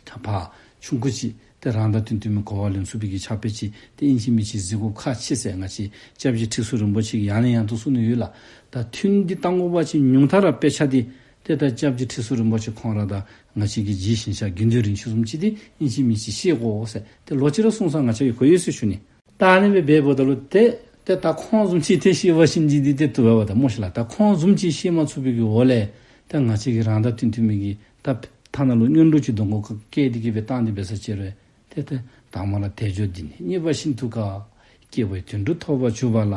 ད་ཕར་ཆུང་ཀུ་ཅིག་ ཏེ་རང་དང་མཐུན་མཐུན་མི་གོ་བ་ལེན་ཚུགས་པའི་གི་ཕྱག་དཔེ་ཅིག་ཏེ་ཨིན་ཅི་མིན་ཅི་གཟིགས་དགོཔ་ཁག་ཆེ་ཟེར། ང་བཅས་སྐྱབས་རྗེ་ཁྲི་ཟུར་རིན་པོ་ཆེ་གིས་ཡང་ནས་ཡང་དུ་གསུངས་ནི་ཡོད་ལགས། ད་ཐུན་འདི་བཏང་དགོ་པ་ཅིན་ཉུང་མཐའ་ར་དཔེ་ཆ་འདི་ཏེ་ད་སྐྱབས་རྗེ་ཁྲི་ཟུར་རིན་པོ་ཆེ་ཁོང་ར་དང་ང་བཅས་ཀྱི་རྗེ་ཞིང་གཤེགས་དགེ་འདུན་རིན་ཆེན་གསུམ་ཅིག་འདི་ཨིན་ཅི་མིན་ཅི་ཤེས་དགོ་ཟེར། ཏེ་ལོག་ཅི་ར་གསུངས་ས་ང་བཅས་ཀྱིས་གོ་ཡི་ཟེར་ཞུ་ནི། ད་ཨ་ནི་སྦེ་འབདཝ་ད་ལུ་ཏེ་ཏེ་ད་ཁོང་བཟུམ་ཅིག་ཏེ་ཤེས་པ་ཅིན་འདི་འདི་ཏེ་བཏུབ་པས་པ་ད་སྨོ་ཤིག་ལགས། ད་ཁོང་བཟུམ་ཅིག་ཤེས་མ་ཚུགས་པའི་གི་འོག་ལས་ད་ང་བཅས་ཀྱིས་རང་དང་མཐུན་མཐུན་མི་གི་ད་ཐ་ན་ལུ་སྔོན་འགྲོ་ཅིག་འདོན་དགོཔ་བཀལ་ཏེ་གི་སྦེ་བཏང་སྟེ་འབད་ས་ཅིག་རུང་ཏེ་ཏེ་དང་པ་ལ་དལ་འབྱོར་འདི་ནི་རྙེད་པ་ཤིན་ཏུ་དཀའ། སྐྱེ་བོའི་དོན་གྲུབ་ཐོབ་པར་གྱུར་པ་ལ།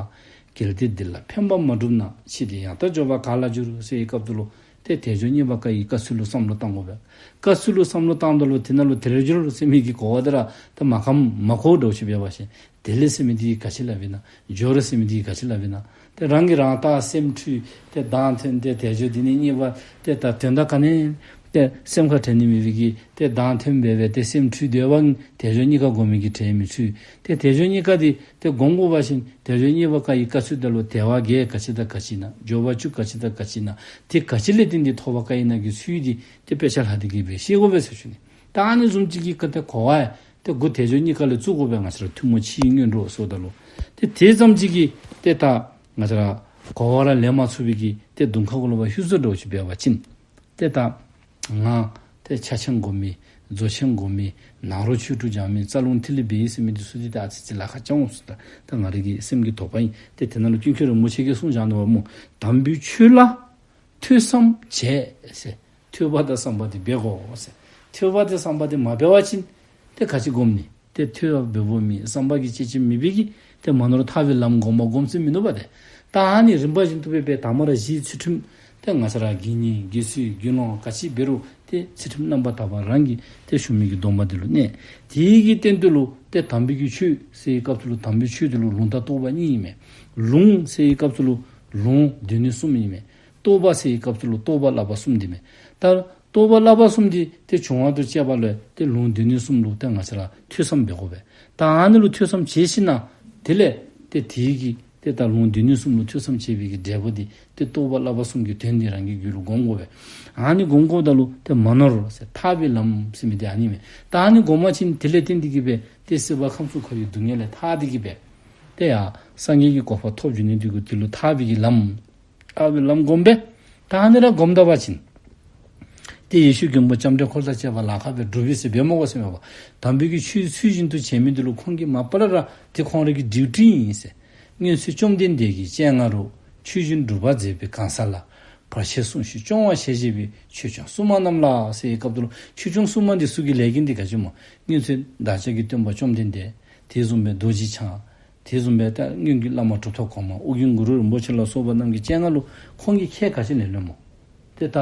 གལ་ཏེ་འདི་ལ་ཕན་པ་མ་བསྒྲུབས་ན། ཕྱིས་འདི་ཡང་དག་འབྱོར་པ་ག་ལ་འགྱུར། ཟེར་བའི་སྐབས་སུ་ལུ་ཏེ་དལ་འབྱོར་རྙེད་པར་དཀའ་བའི་དཀའ་ཚུལ་ལུ་བསམ་བློ་བཏང་དགོ་པས། དཀའ་ཚུལ་ལུ་བསམ་བློ་བཏངམ་ད་ལུ་དེ་ནང་ལུ་དལ་འབྱོར་ཟེར་མི་གི་གོ་བ་འདི་ར་ད་མ་ཁམས་མ་གོཝ་འདྲཝ་ཅིག་འབད་བ་ཅིན་དལ་ཟེར་མི་འདི་ག་ཅི་སླབ་ཨིན་ན། འབྱོར་ཟེར་མི་འདི་ག་ཅི་སླབ་ཨིན་ན། ཏེ་རང་གིས་རང་ད་སེམས་འཁྲུལ་ཏེ་བདག་མཐོན་ཏེ་དལ་འབྱོར་འདི་ནི་རྙེད་པ་ཏེ་ད་དོན་དག་ག་ནི་ཏེ་སེམས་ཁར་དྲན་ནི་མེད་པའི་གི་ཏེ་བདག་མཐོན་སྦེ་སྦེ་ཏེ་སེམས་འཁྲུལ་སྡོད་པ་དལ་འབྱོར་རྙེད་དཀའ་སྒོམ་མི་གི་གྲས་མི་ཚུད། ཏེ་དལ་འབྱོར་རྙེད་དཀའ་འདི་ཏེ་སྒོམ་དགོ་པ་ཅིན་དལ་འབྱོར་རྙེད་པར་དཀའ་བའི་དཀའ་ཚུལ་འདི་ལུ་དལ་བ་བརྒྱད་ག་ཅི་དང་ག་ཅི་ཨིན་ན། འབྱོར་བ་བཅུ་ག་ཅི་དང་ག་ཅི་ཨིན་ན། དེ་ག་ཅི་ལས་བརྟེན་ཏེ་ཐོབ་པར་དཀའ་ཨིན་ན་གི་ཚུལ་འདི་ཏེ་དཔེ་ཆ་ལྷག་སྟེ་གི་སྦེ་ཤེས་དགོ་པས་ཟེར་ཞུ་ནི། ད་ཨ་ནི་བཟུམ་ཅིག་གི་ཀ་ཏེ་གོ་བ་ཡང་ཏེ་དགུ་དལ་འབྱོར་རྙེད་དཀའ་ལས་བཙུགས་དགོ་པས། ང་བཅས་ར་ཐུན་མོང་ཕྱིའི་སྔོན་འགྲོ་ཟེརཝ་ད་ལུ་ཏེ་དེ་ཙམ་ཅིག་གི་ཏེ་ད་ང་བཅས་ར་གོ་བ་ར་ལེན་མ་ཚུགས་པའི་གི་ཏེ་གདོང་ཁ་གུ་ལུ་བ་ཧུད་ཟོ་འདྲཝ་ཅིག་འབད་བ་ཅིན་ཏེ་ད་ང་ཏེ་ཕྱག་ཆེན་སྒོམ་མི་རྫོགས་ཆེན་སྒོམ་མི་ནཱ་རོ་ཆོས་དྲུག་སྦྱང་མི་རྩ་རླུང་ཐིག་ལེ་འབད་ཡི་ཟེར་མི་འདི་ཚུ་འདི་ད་ཨ་ཙི་ཙི་ལཱ་ཁག་རྐྱབ་འོང་ཟེར། ད་ད་ང་རའི་གི་སེམས་ཀྱི་དོགས་པ་ཨིན། ཏེ་དེ་ནང་ལུ་ཀུན་མཁྱེན་རིན་པོ་ཆེ་གིས་གསུངས་བཞག་ནུག་པ་སྨོ། དམ་པའི་ཆོས་ལ་ཐོས་བསམ་བྱས་ཟེར། ཐོས་པ་དང་བསམ་པ་འདི་འབད་དགོ་ཟེར། ཐོས་པ་དང་བསམ་པ་འདི་མ་འབད་བ་ཅིན་ཏེ་ག་ཅི་སྒོམ་ནི། ཏེ་ཐོས་པ་འབདཝ་མེད་བསམ་པ་གིས་དཔྱད་བྱེད་མེད་པའི་གི་ཏེ་མ་ནོར་ཐར་པའི་ལམ་སྒོམ་པ་སྒོམ་ཚུལ་མིན་ནུག་པ་ཏེ། ད་ཨ་ནི་རིམ་པ་བཞིན་དུ་སྦེ་སྦེ་དང་པ་ར་གཞི་ཚུལ་ཁྲིམས་ཏེ་ང་བཅས་ར་དགེ་བསྙེན་དགེ་ཚུལ་དགེ་སློང་ག་ཅི་འབད་རུང་ཏེ་ཚུལ་ཁྲིམས་རྣམ་པར་དག་པ་རང་གིས་ཏེ་ཞུ་མི་གི་སྡོམ་པ་འདི་ལུ་གནས། དེ་གི་སྟེང་དུ་ལུ་ཏེ་དམ་པའི་གི་ཆོས་ཟེར་བའི་སྐབས་སུ་ལུ་དམ་པའི་ཆོས་འདི་ལུ་ལུང་དང་རྟོགས་པ་གཉིས་ཨིན་མས། ལུང་ཟེར་བའི་སྐབས་སུ་ལུ་ལུང་སྡེ་སྣོད་གསུམ་ཨིན་མས། རྟོགས་པ་ཟེར་བའི་སྐབས་སུ་ལུ་རྟོགས་པ་བསླབ་པ་གསུམ་འདི་མས། ད་རྟོགས་པ་བསླབ་པ་གསུམ་འདི་ཏེ་བྱུང་བ་དང་བཅས་པ་ལུ་ཏེ་ལུང་སྡེ་སྣོད་གསུམ་ལུ་ཏེ་ང་བཅས་ར་ཐོས་བསམ་འབད་དགོ་པས། ད་ཨ་ནི་ལུ་ཐོས་བསམ་བྱས་ཞིནམ་དེ་ལས་ཏེ་དེ་གི་ཏེ་ད་ལུང་སྡེ་སྣོད་གསུམ་ལུ་ཐོས་བསམ་བྱས་པའི་གི་འབྲས་བུ་འདི་ཏེ་རྟོགས་པ་བསླབ་པ་གསུམ་གྱི་དོན་འདི་རང་གི་རྒྱུད་ལུ་སྒོམ་དགོ་པས། ཨ་ནི་སྒོམ་དགོཔ་ད་ལུ་ཏེ་མ་ནོར་ཟེར་ཐར་པའི་ལམ་ཟེར་མི་འདི་ཨ་ནི་མས། ད་ཨ་ནི་སྒོམ་པ་ཅིན་དེ་ལས་བརྟེན་ཏེ་གི་སྦེ་ཏེ་སྲིད་པ་ཁམས་གསུམ་འཁོར་བའི་སྡུག་བསྔལ་ལས་ཐར་ཏེ་གི་སྦེ་ཏེ་ཡང་སངས་རྒྱས་ཀྱི་གོ་འཕང་ཐོབ་འགྱོ་ནི་འདི་གུ་དེ་ལུ་ཐར་པའི་གི་ལམ་ཐར་པའི་ལམ་སྒོམ་པས། ད་ཨ་ནི་ར་སྒོམ་ད་པ་ཅིན་ཏེ་ཡེ་ཤེས་མགོན་པོ་ལྕམ་དྲལ་འཁོར་དང་བཅས་པ་ལཱ་ཁག་སྦེ་སྒྲུབ་པས་ཟེར་འབད་མི་དགོ་ཟེར་མས་པ། དམ་པའི་གི་ཆོས་ཚུལ་བཞིན་དུ་བྱེད་མི་འདི་ལུ་ཁོང་གིས་མ་པ་ལས་ར་ཏེ་ཁོང་རའི་གི་ཌིའུ་ཊི་ཨིན་ཟེར། སྔོན་ཚེ་བཅོམ་ལྡན་འདས་ཀྱི་སྤྱན་སྔ་རུ། ཆོས་བཞིན་སྒྲུབ་པ་མཛད་པའི་གང་ཟག་ལ། བར་ཆད་སྲུང་ཞིང་སྐྱོང་བར་ཞལ་བཞེས་པའི། ཆོས་སྐྱོང་སྲུང་མ་རྣམས་ལ། ཟེར་བའི་སྐབས་དེ་ལུ་ཆོས་སྐྱོང་སྲུང་མ་འདི་ཚུ་གི་ལས་འགན་འདི་ག་ཅི་སྨོ། སྔོན་ཚེ་བདག་ཅག་གི་སྟོན་པ་བཅོམ་ལྡན་འདས། དེ་བཟུམ་སྦེ་རྡོ་རྗེ་འཆང་། དེ་བཟུམ་སྦེ་ད་སྔོན་གྱི་བླ་མ་གྲུབ་ཐོབ་གོང་མ་ཨོ་རྒྱན་གུ་རུ་རིན་པོ་ཆེ་ལ་སོགས་པ་རྣམས་ཀྱི་སྤྱན་སྔ་ལུ་ཁོང་གིས་ཁས་ག་ཅི་ལེན་ལོ་སྨོ། ཏེ་ད་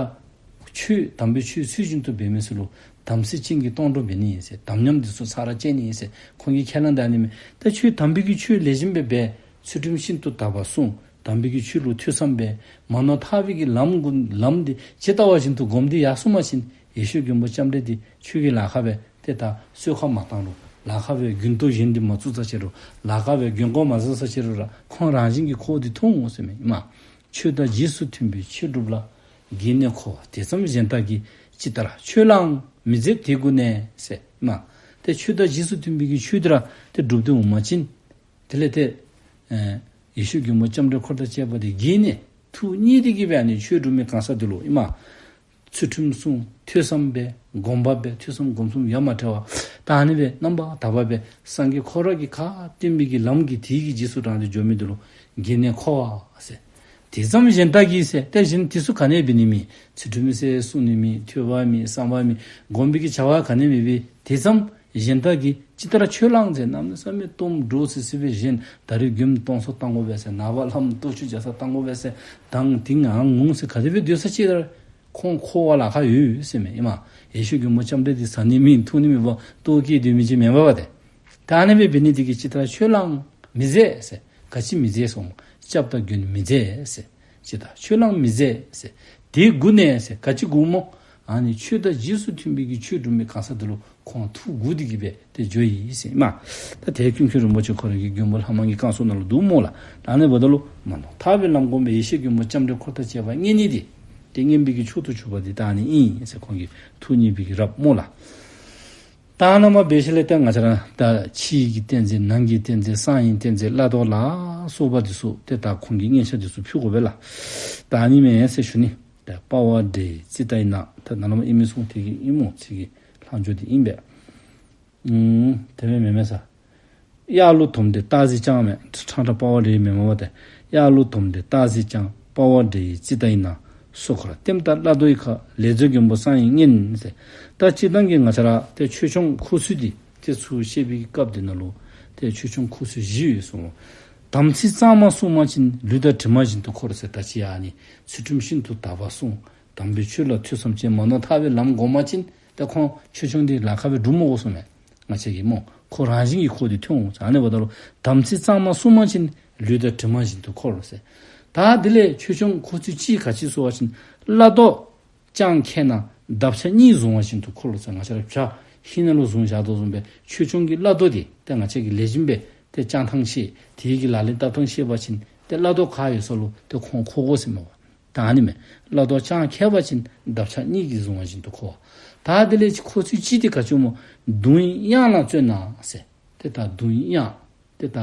ཆོས་དམ་པའི་ཆོས་ཚུལ་བཞིན་དུ་འབད་མི་ཚུ་ལུ་དམ་ཚིག་ཅན་གྱི་སྡོང་གྲོགས་འབད་ནི་ཨིན་ཟེར། དམ་ཉམས་འདི་ཚུ་ཚར་ར་བཅད་ནི་ཨིན་ཟེར་ཁོང་གིས་ཁས་བླངས་ད་ནི་མས། ད་ཆོས་དམ་པའི་གི་ཆོས་ལེགས་ཤོམ་སྦེ་འབད། ཚུལ་ཁྲིམས་ཤིན་ཏུ་དག་པ་སྲུང་། དམ་པའི་གི་ཆོས་ལུ་ཐོས་བསམ་འབད། མ་ནོར་ཐར་པའི་གི་ལམ་གུ་ལམ་འདི་ཇི་ལྟ་བ་བཞིན་དུ་སྒོམ་སྟེ་ཡར་སོང་པ་ཅིན་ཡེ་ཤེས་མགོན་པོ་ལྕམ་དྲལ་འདི་ཁྱོད་ཀྱི་ལཱ་ཁག་སྦེ་ཏེ་ད་གསོལ་ཁ་མ་བཏང་རུང་ལཱ་ཁག་སྦེ་རྒྱུན་དུ་གཞན་འདི་མ་བཙུགས་ས་ཅི་རུང་ལཱ་ཁག་སྦེ་རྒྱུན་སྐོར་མ་བཟོ་ས་ཅི་རུང་ར་ཁོང་རང་བཞིན་གྱིས་འཁོར་འདི་ཐུང་འོང་ཟེར་མས་ཨིན་མས། ཆོས་དང་རྗེས་སུ་མཐུན་པའི་ཆོས་སྒྲུབ་ལ། བགེགས་ནི་འཁོར་བ་དེ་ཙམ་གཞན་དག་གིས། ཇི་ལྟར་ཆོས་ལའང་མི་མཛད་དེ་གུ་ནས་ཟེར་ཨིན་མས། ཏེ་ཆོས་དང་རྗེས་སུ་མཐུན་པའི་གི་ཆོས་འདི་ར་ཏེ་སྒྲུབ་སྟེ་འོང་པ་ཅིན་དེ་ལས་ཏེ་ཨེ་ཡེ་ཤེས་མགོན་པོ་ལྕམ་དྲལ་འཁོར་དང་བཅས་པ་འདི་བགེགས་ནི་ཐུགས་མཉེས་ཏེ་གི་སྦེ་ཨ་ནི་ཆོས་སྒྲུབ་མི་གང་ཟག་འདི་ལུ་ཨིན་མས། ཚུལ་ཁྲིམས་སྲུང་། ཐོས་བསམ་འབད། སྒོམ་པ་འབད། ཐོས་བསམ་སྒོམ་གསུམ་ཡ་མ་བྲལ་བ། ད་ཨ་ནི་སྦེ་རྣམ་པར་དག་པ་སྦེ་སངས་རྒྱས་ཁོ་ར་གིས་ག་སྟོན་པའི་གི་ལམ་གྱི་དེ་གི་རྗེས་སུ་འབྲངས་ཏེ་འགྱོ་མི་འདི་ལུ་བགེགས་ནི་འཁོར་བ་ཟེར། དེ་ཙམ་གཞན་དག་གིས་ཟེར། ཏེ་གཞན་དེ་ཚུ་ག་ནི་འབད་ནི་མེད། ཚུལ་ཁྲིམས་ཟེར་སྲུང་ནི་མེད། ཐོས་པ་མེད། བསམ་པ་མེད། སྒོམ་པའི་གི་བྱ་བ་ག་ནི་མེད་པས། དེ་ཙམ་གཞན་དག་གིས་ཇི་ལྟར་ཆོས་ལའང་ཟེར། གནམ་མེད་ས་མེད་གཏོརམ་འདྲོག་སི་སི་སྦེ་གཞན་ད་རིས་མགྱོནམ་སྟོང་ཚོ་བཏང་དགོ་པས་ཟེར། ནངས་པ་ལྷམོ་ལྟོ་ཆུ་བརྒྱ་ས་བཏང་དགོ་པས་ཟེར། དང་དེང་ཨ་ངུང་ཟེར་ག་དེ་སྦེ་སྡོད་ས་ཅི་རུང་ཁོང་འཁོར་བ་ལཱ་ཁག་ཡོད་ཟེར་མས་ཨིན་མས། ཡེ་ཤེས་མགོན་པོ་ལྕམ་དྲལ་འདི་ཟ་ནི་མེད། འཐུང་ནི་མེད་པར་ལྟོཝ་བཀྱེས་སྡོད་མི་ཅིག་མེན་པས་པ་ཏེ། ད་ཨ་ནི་སྦེ་འབད་ནི་དེ་གིས་ཇི་ལྟར་ཆོས་ལའང་མི་མཛད་ཟེར། ག་ཅི་མི་མཛད་ཟེར་སྨོ། སྐྱབས་དང་མགོན་མི་མཛད་ཟེར། ཇི་ལྟར་ཆོས་ལའང་མི་མཛད་ཟེར། དེ་གུ་ནས་ཟེར། ག་ཅི་གུ་སྨོ། ཨ་ནི་ཆོས་དང་རྗེས་སུ་མཐུན་པའི་གི་ཆོས་སྒྲུབ་མི་གང་ཟག་འདི་ལུ་ཁོང་ཐུགས་མགུ་སྟེ་གི་སྦེ་ཏེ་འགྱོ་ཡི་ཟེར་ཨིན་མས། ད་དེ་ཀུན་མཁྱེན་རིན་པོ་ཆེ་ཁོ་རའི་གི་མགོན་པོ་ལྷ་མང་གི་བསྐང་གསོ་ནང་ལུ་འདུག་སྨོ་ལགས། ད་ཨ་ནི་འབདཝ་ད་ལུ་མ་ནོར་ཐར་པའི་ལམ་སྒོམ་པའི་ཡེ་ཤེས་མགོན་པོ་ལྕམ་དྲལ་འཁོར་དང་བཅས་པ་མཉེས་ནི་འདི་ཏེ་མཉེས་པའི་གི་མཆོག་ཏུ་གྱུར་པ་འདི་ད་ཨ་ནི་ཨིན་ཟེར་ཁོང་གི་ཐུགས་མཉེས་པའི་གི་རབ་སྨོ་ལགས། ད་ནཱ་མར་འབད་ཞིནམ་ལས་ཏེ་ང་བཅས་ར་ད་ཕྱི་ཡི་གི་ཏིང་འཛིན་ནང་གི་ཏིང་འཛིན་གསང་བའི་ཏིང་འཛིན་བླ་རྡོ་ལ་སོགས་པ་འདི་ཚུ་ཏེ་ད་ཁོང་གི་སྙན་ཆ་འདི་ཚུ་ཕུལ་དགོ་པས་ལགས། ད་ཨ་ནི་མས་ཟེར་ཞུ་ནི། ད་དཔའ་བ་འདྲེ་ཡི་ཙིཏྟ་ཡི་ནང་། ད་ནཱ་ལུ་མར་ཨིན་མི་གསུང་དེ་གི་ཨིན་མོ་ཚིག་གི་ལྷག་འཕྲོ་འདི་ཨིན་པས། ཨུམ། དེ་སྦེ་མེན་མས་ས། གཡག་ལུག་དོམ་དྲེད་སྟག་གཟིག་སྤྱང་མས། ཁྲང་ཁྲ་དཔའ་བ་འདྲེ་ཡི་མེན་མས་པ་ཏེ། གཡག་ལུག་དོམ་དྲེད་སྟག་གཟིག་སྤྱང་། དཔའ་བ་འདྲེ་ཡི་ཙིཏྟ་ཡི་ནང་། སྲོག་འཁོར་ལྟེམ་ལྟ་བླ་རྡོ་ཡི་ཁར། ལས་མཛད་མགོན་པོ་གསང་བའི་གཉེན་ཟེར། ད་སྤྱིར་བཏང་གི་ང་བཅས་ར་ཏེ་ཆོས་སྐྱོང་འཁོར་ཚུལ་འདི་ཏེ་ཚུར་བཤད་པའི་སྐབས་འདི་ནང་ལུ་ཏེ་ཆོས་སྐྱོང་འཁོར་ཚུལ་བཞི་ཡོད་གསུངས། དམ་ཚིག་གཙང་མ་བསྲུང་པ་ཅིན། ལུས་དང་གྲིབ་མ་བཞིན་དུ་འཁོར་ཟེར། ད་ཅི་ཨ་ནི་ཚུལ་ཁྲིམས་ཤིན་ཏུ་དག་པ་བསྲུང་། དམ་པའི་ཆོས་ལ་ཐོས་བསམ་བསྐྱེད། མ་ནོར་ཐར་པའི་ལམ་བསྒོམ་པ་ཅིན། ཏེ་ཁོང་ཆོས་སྐྱོང་འདི་ལཱ་ཁག་སྦེ་སྒྲུབ་མི་དགོ་གསུངས་མས། ང་བཅས་ཀྱིས་སྨོ། ཁོ་རང་བཞིན་གྱིས་འཁོར་ཏེ་ཐོན་འོང་། ཨ་ནི་འབདཝ་ད་ལུ་དམ་ཚིག་གཙང་མ་བསྲུང་པ་ཅིན། ལུས་དང་གྲིབ་མ་བཞིན་དུ་འཁོར་ཟེར། ད་དེ་ལས་ཆོས་སྐྱོང་འཁོར་ཚུལ་གཅིག་ག་ཅི་ཟེར་བ་ཅིན། བླ་རྡོ་རྐྱང་ཁེལ་ན་འདབ་ཆགས་གཉིས་བཟུང་བ་བཞིན་དུ་འཁོར་ཟེར། ང་བཅས་ར་བྱ་ཧིང་ནང་ལུ་བཟུང་བཞག་དོ་བཟུམ་སྦེ་ཆོས་སྐྱོང་གི་བླ་རྡོ་འདི་ཏེ་ང་བཅས་ཀྱིས་ལེགས་ཤོམ་སྦེ་ཏེ་བསྐྱང་ཐངས་ཤེས། དེ་གི་ལག་ལེན་འཐབ་ཐངས་ཤེས་པ་ཅིན་ཏེ་བླ་རྡོ་ག་ཡོད་ས་ལུ་ཏེ་ཁོང་འཁོར་དགོ་ཟེར་མས་པ། ད་ཨ་ནི་མས། བླ་རྡོ་རྐྱང་ཁེལ་བ་ཅིན་འདབ་ཆགས་གཉིས་ཀྱིས་བཟུང་བ་བཞིན་དུ་འཁོར། ད་དེ་ལས་འཁོར་ཚུལ་གཅིག་འདི་ག་ཅི་སྨོ། གདུང་བའི་དབྱངས་ལ་བརྩོན་ན་ཟེར། ཏེ་ད་གདུང་བའི་དབྱངས། ཏེ་ད་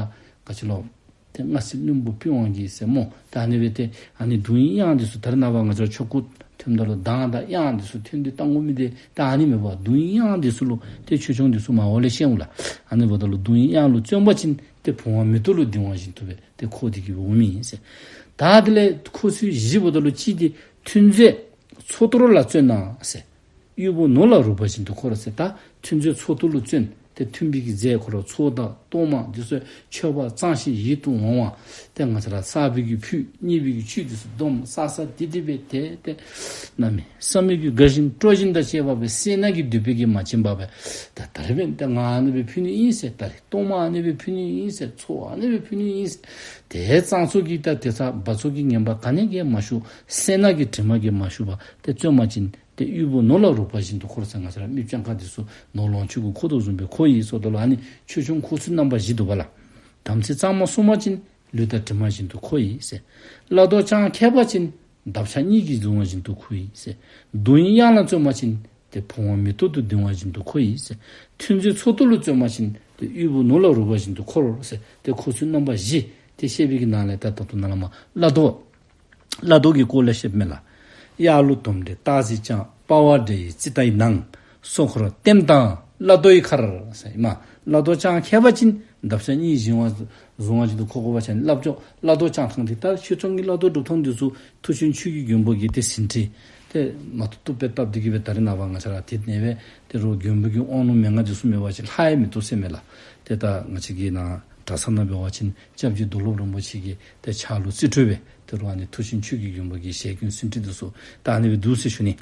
ག་ཅི་ལོ། ཏེ་སྔགས་སྲིད་བློན་པོ་པི་ཝང་གི་ཟེར་སྨོ། ད་ཨ་ནི་སྦེ་ཏེ་ཨ་ནི་གདུང་བའི་དབྱངས་འདི་ཚུ་ད་རེས་ནངས་པ་ང་བཅས་ཆོ་ག་ཐོནམ་ད་ལུ་གདངས་དང་དབྱངས་འདི་ཚུ་ཐོན་ཏེ་བཏང་དགོ་མི་འདི་ད་ཨ་ནི་མས་པ། གདུང་བའི་དབྱངས་འདི་ཚུ་ལུ་ཏེ་ཆོས་སྐྱོང་འདི་ཚུ་མར་འོག་ལས་བཤད་འོང་ལགས། ཨ་ནི་འབདཝ་ད་ལུ་གདུང་བའི་དབྱངས་ལུ་བརྩོན་པ་ཅིན་ཏེ་བུང་བ་མེ་ཏོག་ལུ་ལྡིང་བ་བཞིན་དུ་སྦེ་ཏེ་འཁོར་ཏེ་གི་འོང་མི་ཨིན་ཟེར། ད་དེ་ལས་འཁོར་ཚུལ་བཞི་འབདཝ་ད་ལུ་གཅིག་འདི་མཐུན་རྫས་ཚོགས་གཏོར་ལ་བརྩོན་ན་ཟེར། དབུལ་པོ་ནོར་ལ་རུང་བ་བཞིན་དུ་འཁོར་ཟེར། ད་མཐུན་རྫས་ཚོགས་གཏོར་ལུ་བརྩོན། ཏེ་མཐུན་པའི་གི་རྫས་ཁོ་ར་ཚོགས་དང་གཏོར་མ་འདི་ཚུ་མཆོད་པ་གཙང་ཞིང་ཡིད་དུ་འོང་བ། ཏེ་ང་བཅས་ར་བསགས་པའི་གི་ཕུད་རྙིང་པའི་གི་བཅུད་འདི་ཚུ་བསྡོམས་བསགས་བསགས་ཏེ་དེ་སྦེ་ཏེ་ཏེ་གནམ་མེད་ས་མེད་ཀྱི་དགའ་ཞིང་སྤྲོ་ཞིང་དང་བཅས་པ་སྦེ་སེར་སྣ་གི་མདུད་པའི་གིས་མ་བཅིངས་པར་སྦེ་ད་ད་རེས་འབདན་ཏེ་ང་ཨ་ནི་སྦེ་ཕུལ་ནི་ཨིན་ཟེར། ད་རེས་གཏོར་མ་ཨ་ནི་སྦེ་ཕུལ་ནི་ཨིན་ཟེར། ཚོགས་ཨ་ནི་སྦེ་ཕུལ་ནི་ཨིན་ཟེར། ཏེ་གཙང་བཙོག་གི་ད་ཏེ་ཚ་འབག་བཙོག་གི་ངན་པ་ག་ནི་གིས་མ་ཞུགས། སེར་སྣ་གི་དྲི་མ་གིས་མ་ཞུགས་པར་ཏེ་བརྩོན་པ་ཅིན། ཏེ་དབུལ་པོ་ནོར་ལ་རུང་བ་བཞིན་དུ་འཁོར་ཟེར། ང་བཅས་ར་མི་སྤྱང་ཀ་འདི་ཚུ་ནོར་ལོངས་སྤྱོད་ཀྱིས་འཁོར་དོ་བཟུམ་སྦེ་འཁོར་ཡི་ཟེརཝ་ད་ལུ་ཨ་ནི་ཆོས་སྐྱོང་འཁོར་ཚུལ་རྣམ་པ་བཞི་འདུག་པ་ལགས། དམ་ཚིག་གཙང་མ་བསྲུང་བ་ཅིན། ལུས་དང་གྲིབ་མ་བཞིན་དུ་འཁོར་ཡི་ཟེར། བླ་རྡོ་རྐྱང་ཁེལ་བ་ཅིན། འདབ་ཆགས་གཉིས་ཀྱིས་བཟུང་བ་བཞིན་དུ་འཁོར་ཡི་ཟེར། གདུང་བའི་དབྱངས་ལ་བརྩོན་པ་ཅིན། ཏེ་བུང་བ་མེ་ཏོག་ཏུ་ལྡིང་བ་བཞིན་དུ་འཁོར་ཡི་ཟེར། མཐུན་རྫས་ཚོགས་གཏོར་ལ་བརྩོན་པ་ཅིན། ཏེ་དབུལ་པོ་ནོར་ལ་རུང་བ་བཞིན་དུ་འཁོར་ཟེར། ཏེ་འཁོར་ཚུལ་རྣམ་པ་བཞི་ཏེ་བཤད་པའི་གི་ནང་ལས་ད་ད་ལྟོ་ནཱ་ལས་མར་བླ་རྡོ་བླ་རྡོ་གི་སྐོར་ལས་བཤདཔ་མས་ལགས། གཡག་ལུག་དོམ་དྲེད་སྟག་གཟིག་སྤྱང་། དཔའ་བ་འདྲེ་ཡི་ཙིཏྟ་ཡི་ནང་། སྲོག་འཁོར་ལྟེམ་དང་བླ་རྡོ་ཡི་ཁར་ཟེར་ཨིན་མས། བླ་རྡོ་རྐྱང་ཁེལ་བ་ཅིན་འདབ་ཆགས་གཉིས་བཟུང་བ་བཟུང་བ་བཞིན་དུ་འཁོར་དགོ་པ་ཅིན་བླ་རྡོ་བླ་རྡོ་རྐྱང་ཐངས་འདི་ད་ཆོས་སྐྱོང་གི་བླ་རྡོ་སྒྲུབ་ཐངས་འདི་ཚུ་མཐུ་ཆེན་ཆོས་ཀྱི་མགོན་པོ་གིས་ཏེ་ཟིན་བྲིས་ཏེ་མ་ཐུབ་ཐུབ་སྦེ་བཏབ་སྟེ་གི་སྦེ་ད་རེས་ནངས་པ་ང་བཅས་ར་དེ་ནང་སྦེ་ཏེ་རོགས་མགོན་པོ་གི་དབང་ལུང་མན་ངག་འདི་ཚུ་མེད་པ་ཅིན་ལྷག་ཡང་མི་བཏུབ་ཟེར་མས་ལགས། ཏེ་ད་ང་བཅས་ཀྱི་ནཱ་གྲྭ་ཚང་ནང་འབད་བ་ཅིན་སྐྱབས་རྗེ་རྡོར་སློབ་རིན་པོ་ཆེ་གིས་ཏེ་ཕྱག་ལུ་རྩིས་སྤྲོད་སྦེ་ཏེ་རོགས་ཨ་ནི་མཐུ་ཆེན་ཆོས་ཀྱི་མགོན་པོ་གི་ཞལ་རྒྱུན་ཟིན་བྲིས་འདི་ཚུ་ད་ཨ་ནི་སྦེ་འདུག་ཟེར་ཞུ་ནི།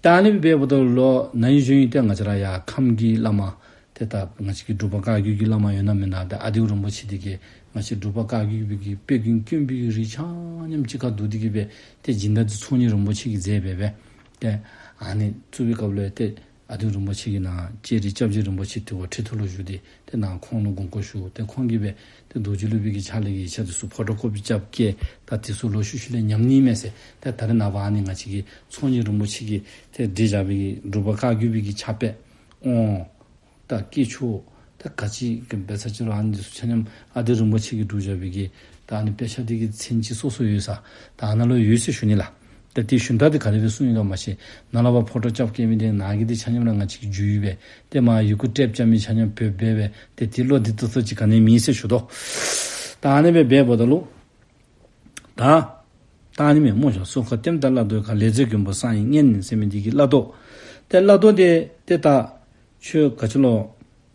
ད་ཨ་ནི་སྦེ་འབདཝ་ད་ལུ་ན་ཧིང་གཞེས་ནིང་ཏེ་ང་བཅས་ར་ཡར་ཁམས་ཀྱི་བླ་མ་ཏེ་ད་ང་བཅས་ཀྱི་འབྲུག་པ་བཀའ་བརྒྱུད་ཀྱི་བླ་མ་ཡོད་ན་མེན་ན། ཏེ་ཨ་ལྡེའུ་རིན་པོ་ཆེ་འདི་གིས་ང་བཅས་འབྲུག་པ་བཀའ་བརྒྱུད་པའི་གི་དཔེ་རྒྱུན་དཀོན་པའི་གི་རིགས་ཆ་མཉམ་གཅིག་ཁར་བསྡུ་སྟེ་གི་སྦེ་ཏེ་སྦྱིན་བདག་འདི་ཚོགས་གཉིས་རིན་པོ་ཆེ་གིས་མཛད་སྦེ་སྦེ་ཏེ་ཨ་ནི་བཙུགས་པའི་སྐབས་ལུ་ཏེ་ཨ་ལྡེའུ་རིན་པོ་ཆེ་གིས་ནཱ་ལྕགས་རི་སྐྱབས་རྗེ་རིན་པོ་ཆེ་དེ་བ་ཁྲི་ཐོག་ལུ་བཞུགས་ཏེ་ཏེ་ནཱ་ཁོང་ལུ་དགོངས་སྐོར་ཞུ། ཏེ་ཁོང་གིས་སྦེ་ཏེ་རྡོ་རྗེ་སློབ་དཔོན་གྱི་ཕྱག་ལེན་གྱི་ཡིག་ཆ་འདི་ཚུ་ཕོ་ཊོ་ཀོ་པི་རྐྱབ་བསྐྱལ། ད་དེ་ཚུ་ལོག་ཤུལ་ཤུལ་ལས་ཉམས་ནི་མས་ཟེར། ཏེ་ད་རེས་ནངས་པ་ཨ་ནི་ང་བཅས་ཀྱི་ཚོགས་གཉིས་རིན་པོ་ཆེ་གིས་ཏེ་བྲིས་བཞག་པའི་གི་འབྲུག་པ་བཀའ་བརྒྱུད་པའི་གི་ཕྱག་དཔེ་ཨོང་ད་དཀྱིལ་ཆོག་ད་ག་ཅི་གི་འབད་ས་ཅི་རུང་ཨ་ནི་འདི་ཚུ་ཆ་མཉམ་ཨ་ལྡེའུ་རིན་པོ་ཆེ་གིས་བསྒྲུབས་བཞག་པའི་གི་ད་ཨ་ནི་དཔེ་ཆ་འདི་གི་མཚན་ཅིག་སོ་སོ་ཡོད་ས། ད་ཨ་ནཱ་ལུ་ཡོད་ཟེར་ཞུ་ནི་ལགས། ད་དེ་ཞུན་དག་འདི་ག་དེ་སྦེ་གསུངས་ཡི་ག་མ་ཤེས། ནཱ་ལས་ཕར་ཕོ་ཊོ་རྐྱབ་བསྐྱལ་མི་འདི་ནཱ་གི་འདི་ཆ་མཉམ་ར་ང་བཅས་ཀྱི་རྒྱུས་ཡོད་པས། ཏེ་མར་ཡི་གུ་ཊེབ་རྐྱབ་མི་ཆ་མཉམ་བོདཔ་སྦེ་སྦེ་ཏེ་དེ་ལུ་འདི་ཏོག་ཏོ་ཅིག་ག་ནི་མེད་ཟེར་ཞུ་དོ། ད་ཨ་ནི་སྦེ་འབདཝ་ད་ལུ་ད་ད་ཨ་ནི་མས་སྨོ་ཤ། སྲོག་འཁོར་ལྟེམ་དང་བླ་རྡོའི་ཁར། ལས་མཛད་མགོན་པོ་གསང་བའི་གཉེན་ཟེར་མི་འདི་གི་བླ་རྡོ། ཏེ་བླ་རྡོ་འདི་ཏེ་ད་ཆོས་ག་ཅི་ལོ།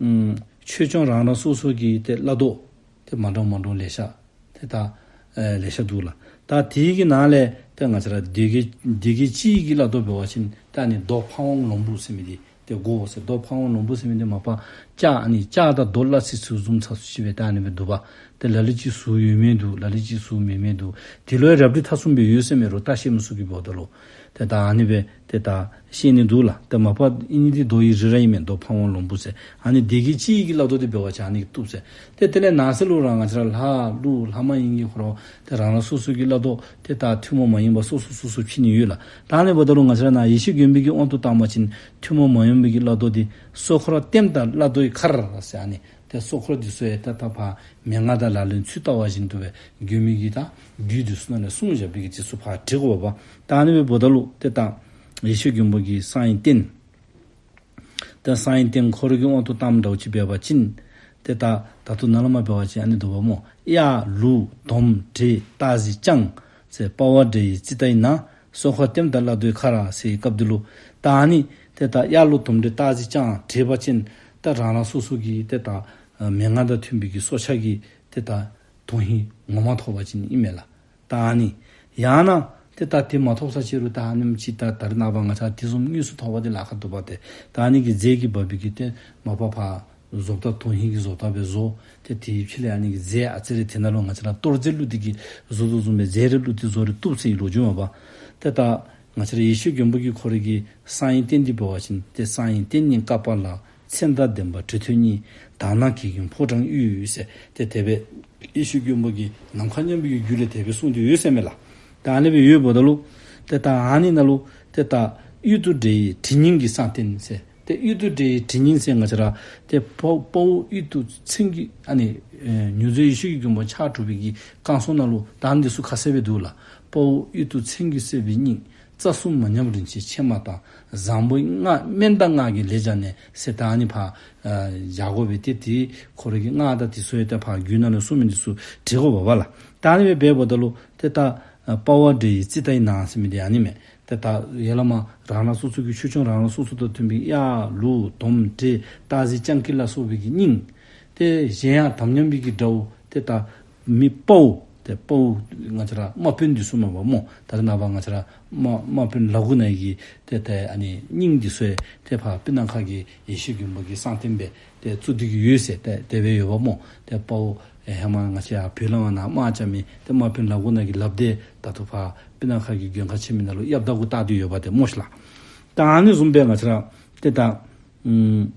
ཨུམ་ཆོས་སྐྱོང་རང་རང་སོ་སོ་གི་ཏེ་བླ་རྡོ་ཏེ་མ་འདྲཝ་མ་འདྲཝ་ལེ་ཤ་ཏེ་ད་ཨེ་ལེ་ཤ་འདུག་ལགས། ད་དེ་གི་ནང་ལས་ཏེ་ང་བཅས་ར་སྡེ་བརྒྱད་སྡེ་བརྒྱད་ཅིག་གི་བླ་རྡོ་འབད་བ་ཅིན་ད་ཨ་ནི་རྡོ་ཕ་བོང་ལོང་བུ་ཟེར་མི་འདི་ཏེ་དགོ་ཟེར། རྡོ་ཕ་བོང་ལོང་བུ་ཟེར་མི་འདི་མ་པ་ལྕགས་ཨ་ནི་ལྕགས་དང་རྡོ་སླ་བསྲེ་ཚུ་བཟུམ་ཚ་སུ་ཅིག་སྦེ་ད་ཨ་ནི་སྦེ་འདུག་པ། ཏེ་ལ་ལུ་ཅིག་ཟུར་ཡོད་མི་འདུག། ལ་ལུ་ཅིག་ཟུར་མེད་མི་འདུག། དེ་ལུ་རབ་འབྲིང་ཐ་གསུམ་སྦེ་ཡོད་ཟེར་མས། རོགས་བརྟག་ཤེས་མི་ཚུ་གིས་འབདཝ་ད་ལུ་ཏེ་ད་ཨ་ནི་སྦེ་ཏེ་ད་ཤེས་ནི་འདུག་ལགས། ཏེ་མ་པ་ཨིན་ནི་འདི་རྡོ་ཡི་རིགས་ར་ཨིན་མས། རྡོ་ཕ་བོང་ལོང་བུ་ཟེར། ཨ་ནི་སྡེ་བརྒྱད་ཅིག་གི་བླ་རྡོ་འདི་འབད་བ་ཅིན་ཨ་ནི་གིས་བཏུབ་ཟེར། ཏེ་དེ་ལས་ནང་གསེས་ལུ་ར་ང་བཅས་ར་ལྷ་ཀླུ་ལྷ་མ་ཡིན་གྱི་ཁོ་ར་ཏེ་རང་རང་སོ་སོ་གི་བླ་རྡོ་ཏེ་ད་ཐུན་མོང་མ་ཡིན་པ་སོ་སོ་སོ་སོ་ཕྱེ་ནི་ཡོད་ལགས། ད་ཨ་ནི་འབདཝ་ད་ལུ་ང་བཅས་ར་ནཱ་ཡེ་ཤེས་མགོན་པོའི་གི་དབང་དུ་བཏང་པ་ཅིན་ཐུན་མོང་མ་ཡིན་པའི་གི་བླ་རྡོ་འདི་ སྲོག་འཁོར་ལྟདམོ་དང་བླ་རྡོའི་མཁར་ཟེར། ཨ་ནི་ཏེ་སྲོག་འཁོར་འདི་ཚུ་ཡང་ད་ད་ཕར་མན་ངག་དང་ལག་ལེན་ཚུ་བལྟ་བ་བཞིན་དུ་སྦེ་མགོན་པོའི་གི་ད་རྒྱུད་འདི་ཚུ་ནང་ལས་གསུངས་བཞག་པའི་གི་འདི་ཚུ་ཕར་བྲི་དགོ་པ། ད་ཨ་ནི་སྦེ་འབདཝ་ད་ལུ་ཏེ་ད་ཡེ་ཤེས་མགོན་པོ་གི་གསང་བའི་རྟེན། ད་གསང་བའི་རྟེན་ཁོ་ར་གི་དབང་དུ་བཏངམ་འདྲཝ་ཅིག་འབད་བ་ཅིན་ཏེ་ད་ད་ལྟོ་ནཱ་ལས་མར་འབད་བ་ཅིན་ཨ་ནི་འདུག་པ་སྨོ། གཡག་ལུག་དོམ་དྲེད་སྟག་གཟིག་སྤྱང་ཟེར། དཔའ་བ་འདྲེ་ཡི་ཙིཏྟའི་ནང་། སྲོག་འཁོར་ལྟདམོ་དང་བླ་རྡོའི་མཁར་ཟེར་བའི་སྐབས་འདི་ལུ་ད་ཨ་ནི་ཏེ་ད་གཡག་ལུག་དོམ་དྲེད་སྟག་གཟིག་སྤྱང་དྲེད་འབད་བ་ཅིན་ད་རང་རང་སོ་སོ་གི་ཏེ་ད་མན་ངག་དང་མཐུན་པའི་གི་སྲོག་ཆགས་ཀྱི་ཏེ་ད་དོན་ཧིང་ངོ་མ་ཐོབ་པ་ཅིན་ཨིན་མས་ལགས། ད་ཨ་ནི་ཡང་ན་ཏེ་ད་དེ་མ་ཐོབ་ས་ཅིག་རུང་ད་ཨ་ནེམ་ཅིག་ད་ད་རེས་ནངས་པ་ང་བཅས་དེ་བཟུམ་དངོས་སུ་ཐོབ་པ་དེ་ལཱ་ཁག་འདུག་པ། ཏེ་ད་ཨ་ནི་གི་རྫས་ཀྱིས་འབག་པའི་གི་ཏེ་མ་པ་ཕར་བཟོ་ལྟ་དོན་ཧིང་གི་བཟོ་ལྟ་སྦེ་བཟོ། ཏེ་དེའི་ཕྱི་ལས་ཨ་ནི་གི་རྫས་ཨ་ཙི་རེ་དེ་ནང་ལུ་ང་བཅས་ར་གཏོར་རྫས་བླུགས་ཏེ་གི་བཟོ་དོ་བཟུམ་སྦེ་རྫས་རེ་བླུགས་ཏེ་བཟོ་རུང་བཏུབ་ཟེར་བའི་ལོ་རྒྱུས་མས་པ། ཏེ་ད་ང་བཅས་ར་ཡེ་ཤེས་མགོན་པོ་གི་ཁོ་རའི་གི་གསང་བའི་རྟེན་འདི་འབད་བ་ཅིན་ཏེ་གསང་བའི་རྟེན་ནི་ཀ་པཱ་ལ། མཚན་དང་ལྡན་པ་གྲི་ཐོད་གཉིས། དག་སྣང་གིས་བརྒྱན་ཕོ་བྲང་དབུས་ཟེར། ཏེ་དེ་སྦེ་ཡེ་ཤེས་མགོན་པོ་གི་ནམ་མཁའ་མཉམ་པའི་གི་རྒྱུད་ལས་དེ་སྦེ་གསུངས་ཏེ་ཡོད་ཟེར་མས་ལགས། ད་ཨ་ནི་སྦེ་ཡོདཔ་ད་ལུ་ཏེ་ད་ཨ་ནི་ནང་ལུ་ཏེ་ད་གཡུལ་དུ་འདྲེ་ཡི་གྲི་སྙིང་གི་གསང་རྟེན་ཟེར། ཏེ་གཡུལ་དུ་འདྲེ་ཡི་གྲི་སྙིང་ཟེར་ང་བཅས་ར་ཏེ་དཔའ་དཔའ་བོ་གཡུལ་དུ་མཚོན་གྱི་ཨ་ནི་ཨེ་མྱུར་མཛད་ཡེ་ཤེས་ཀྱི་མགོན་པོ་ཕྱག་དྲུག་པའི་གི་བསྐང་གསོ་ནང་ལུ་ད་ཨ་ནི་འདི་ཚུ་ཁ་གསལ་སྦེ་འདུག་ལགས། དཔའ་བོ་གཡུལ་དུ་མཚོན་གྱིས་བསད་པའི་སྙིང་། རྩ་གསུམ་མ་ཉམས་རིན་ཆེན་ཕྱེ་མ་དང་། བཟང་པོའི་སྔགས་སྨན་དང་སྔགས་ཀྱི་ལས་བྱས་ནས་ཟེར། ད་ཨ་ནི་ཕར་ཨ་བཞག་དགོ་པས། ཏེ་དེ་ཁོ་ར་གི་སྔགས་དང་དེ་ཚུ་ཡང་ད་ཕར་རྒྱུད་ནང་ལུ་གསུངས་མི་འདི་ཚུ་བྲི་དགོ་པ་ལགས། ད་ཨ་ནི་སྦེ་འབདཝ་ད་ལུ་ཏེ་ད་ཨ་དཔའ་བ་འདྲེ་ཡི་ཙིཏྟའི་ནང་ཟེར་མི་འདི་ཨ་ནི་མས། ཏེ་ད་ཡར་ལས་མར་རང་རང་སོ་སོ་གི་ཆོས་སྐྱོང་རང་རང་སོ་སོ་དང་མཐུན་པའི་གཡག་ལུག་དོམ་དྲེད་སྟག་གཟིག་སྤྱང་ཀི་ལ་སོགས་པའི་གི་སྙིང་། ཏེ་གཞན་ཡང་དམ་ཉམས་པའི་གི་དགྲ་བོ་ཏེ་ད་མི་དཔའ་བོ་ཏེ་དཔའ་བོ་ང་བཅས་ར་དམག་དཔོན་འདི་ཚུ་མས་པ་སྨོ། ད་རེས་ནངས་པ་ང་བཅས་ར་དམག་དམག་དཔོན་ལ་དགུ་ནང་གི་ཏེ་ཏེ་ཨ་ནི་སྙིང་འདི་ཚུ་ཡང་ཏེ་ཕར་སྤུ་ན་ཁ་གི་ཡེ་ཤེས་མགོན་པོ་གི་གསང་རྟེན་སྦེ་ཏེ་བཙུགས་ཏེ་གི་ཡོད་ཟེར། ཏེ་དེ་སྦེ་ཡོད་པ་སྨོ། ཏེ་དཔའ་བོ་ཨེ་ཧེ་མ་ང་བཅས་ཡར་བོད་ལས་མར་ནཱ་དམག་རྐྱབ་མི་ཏེ་དམག་དཔོན་ལ་དགུ་ནང་གི་ལགཔ་དེ་ད་ལྟོ་ཕར་སྤུ་ན་ཁ་གི་མགོན་ཁང་ཆེན་མོའི་ནང་ལུ་གཡབ་དར་གུ་བཏགས་ཏེ་ཡོདཔ་དེ་སྨོ་ཤིག་ལགས། ད་ཨ་ནི་བཟུམ་སྦེ་ང་བཅས་ར་ཏེ་ད་ཨམ་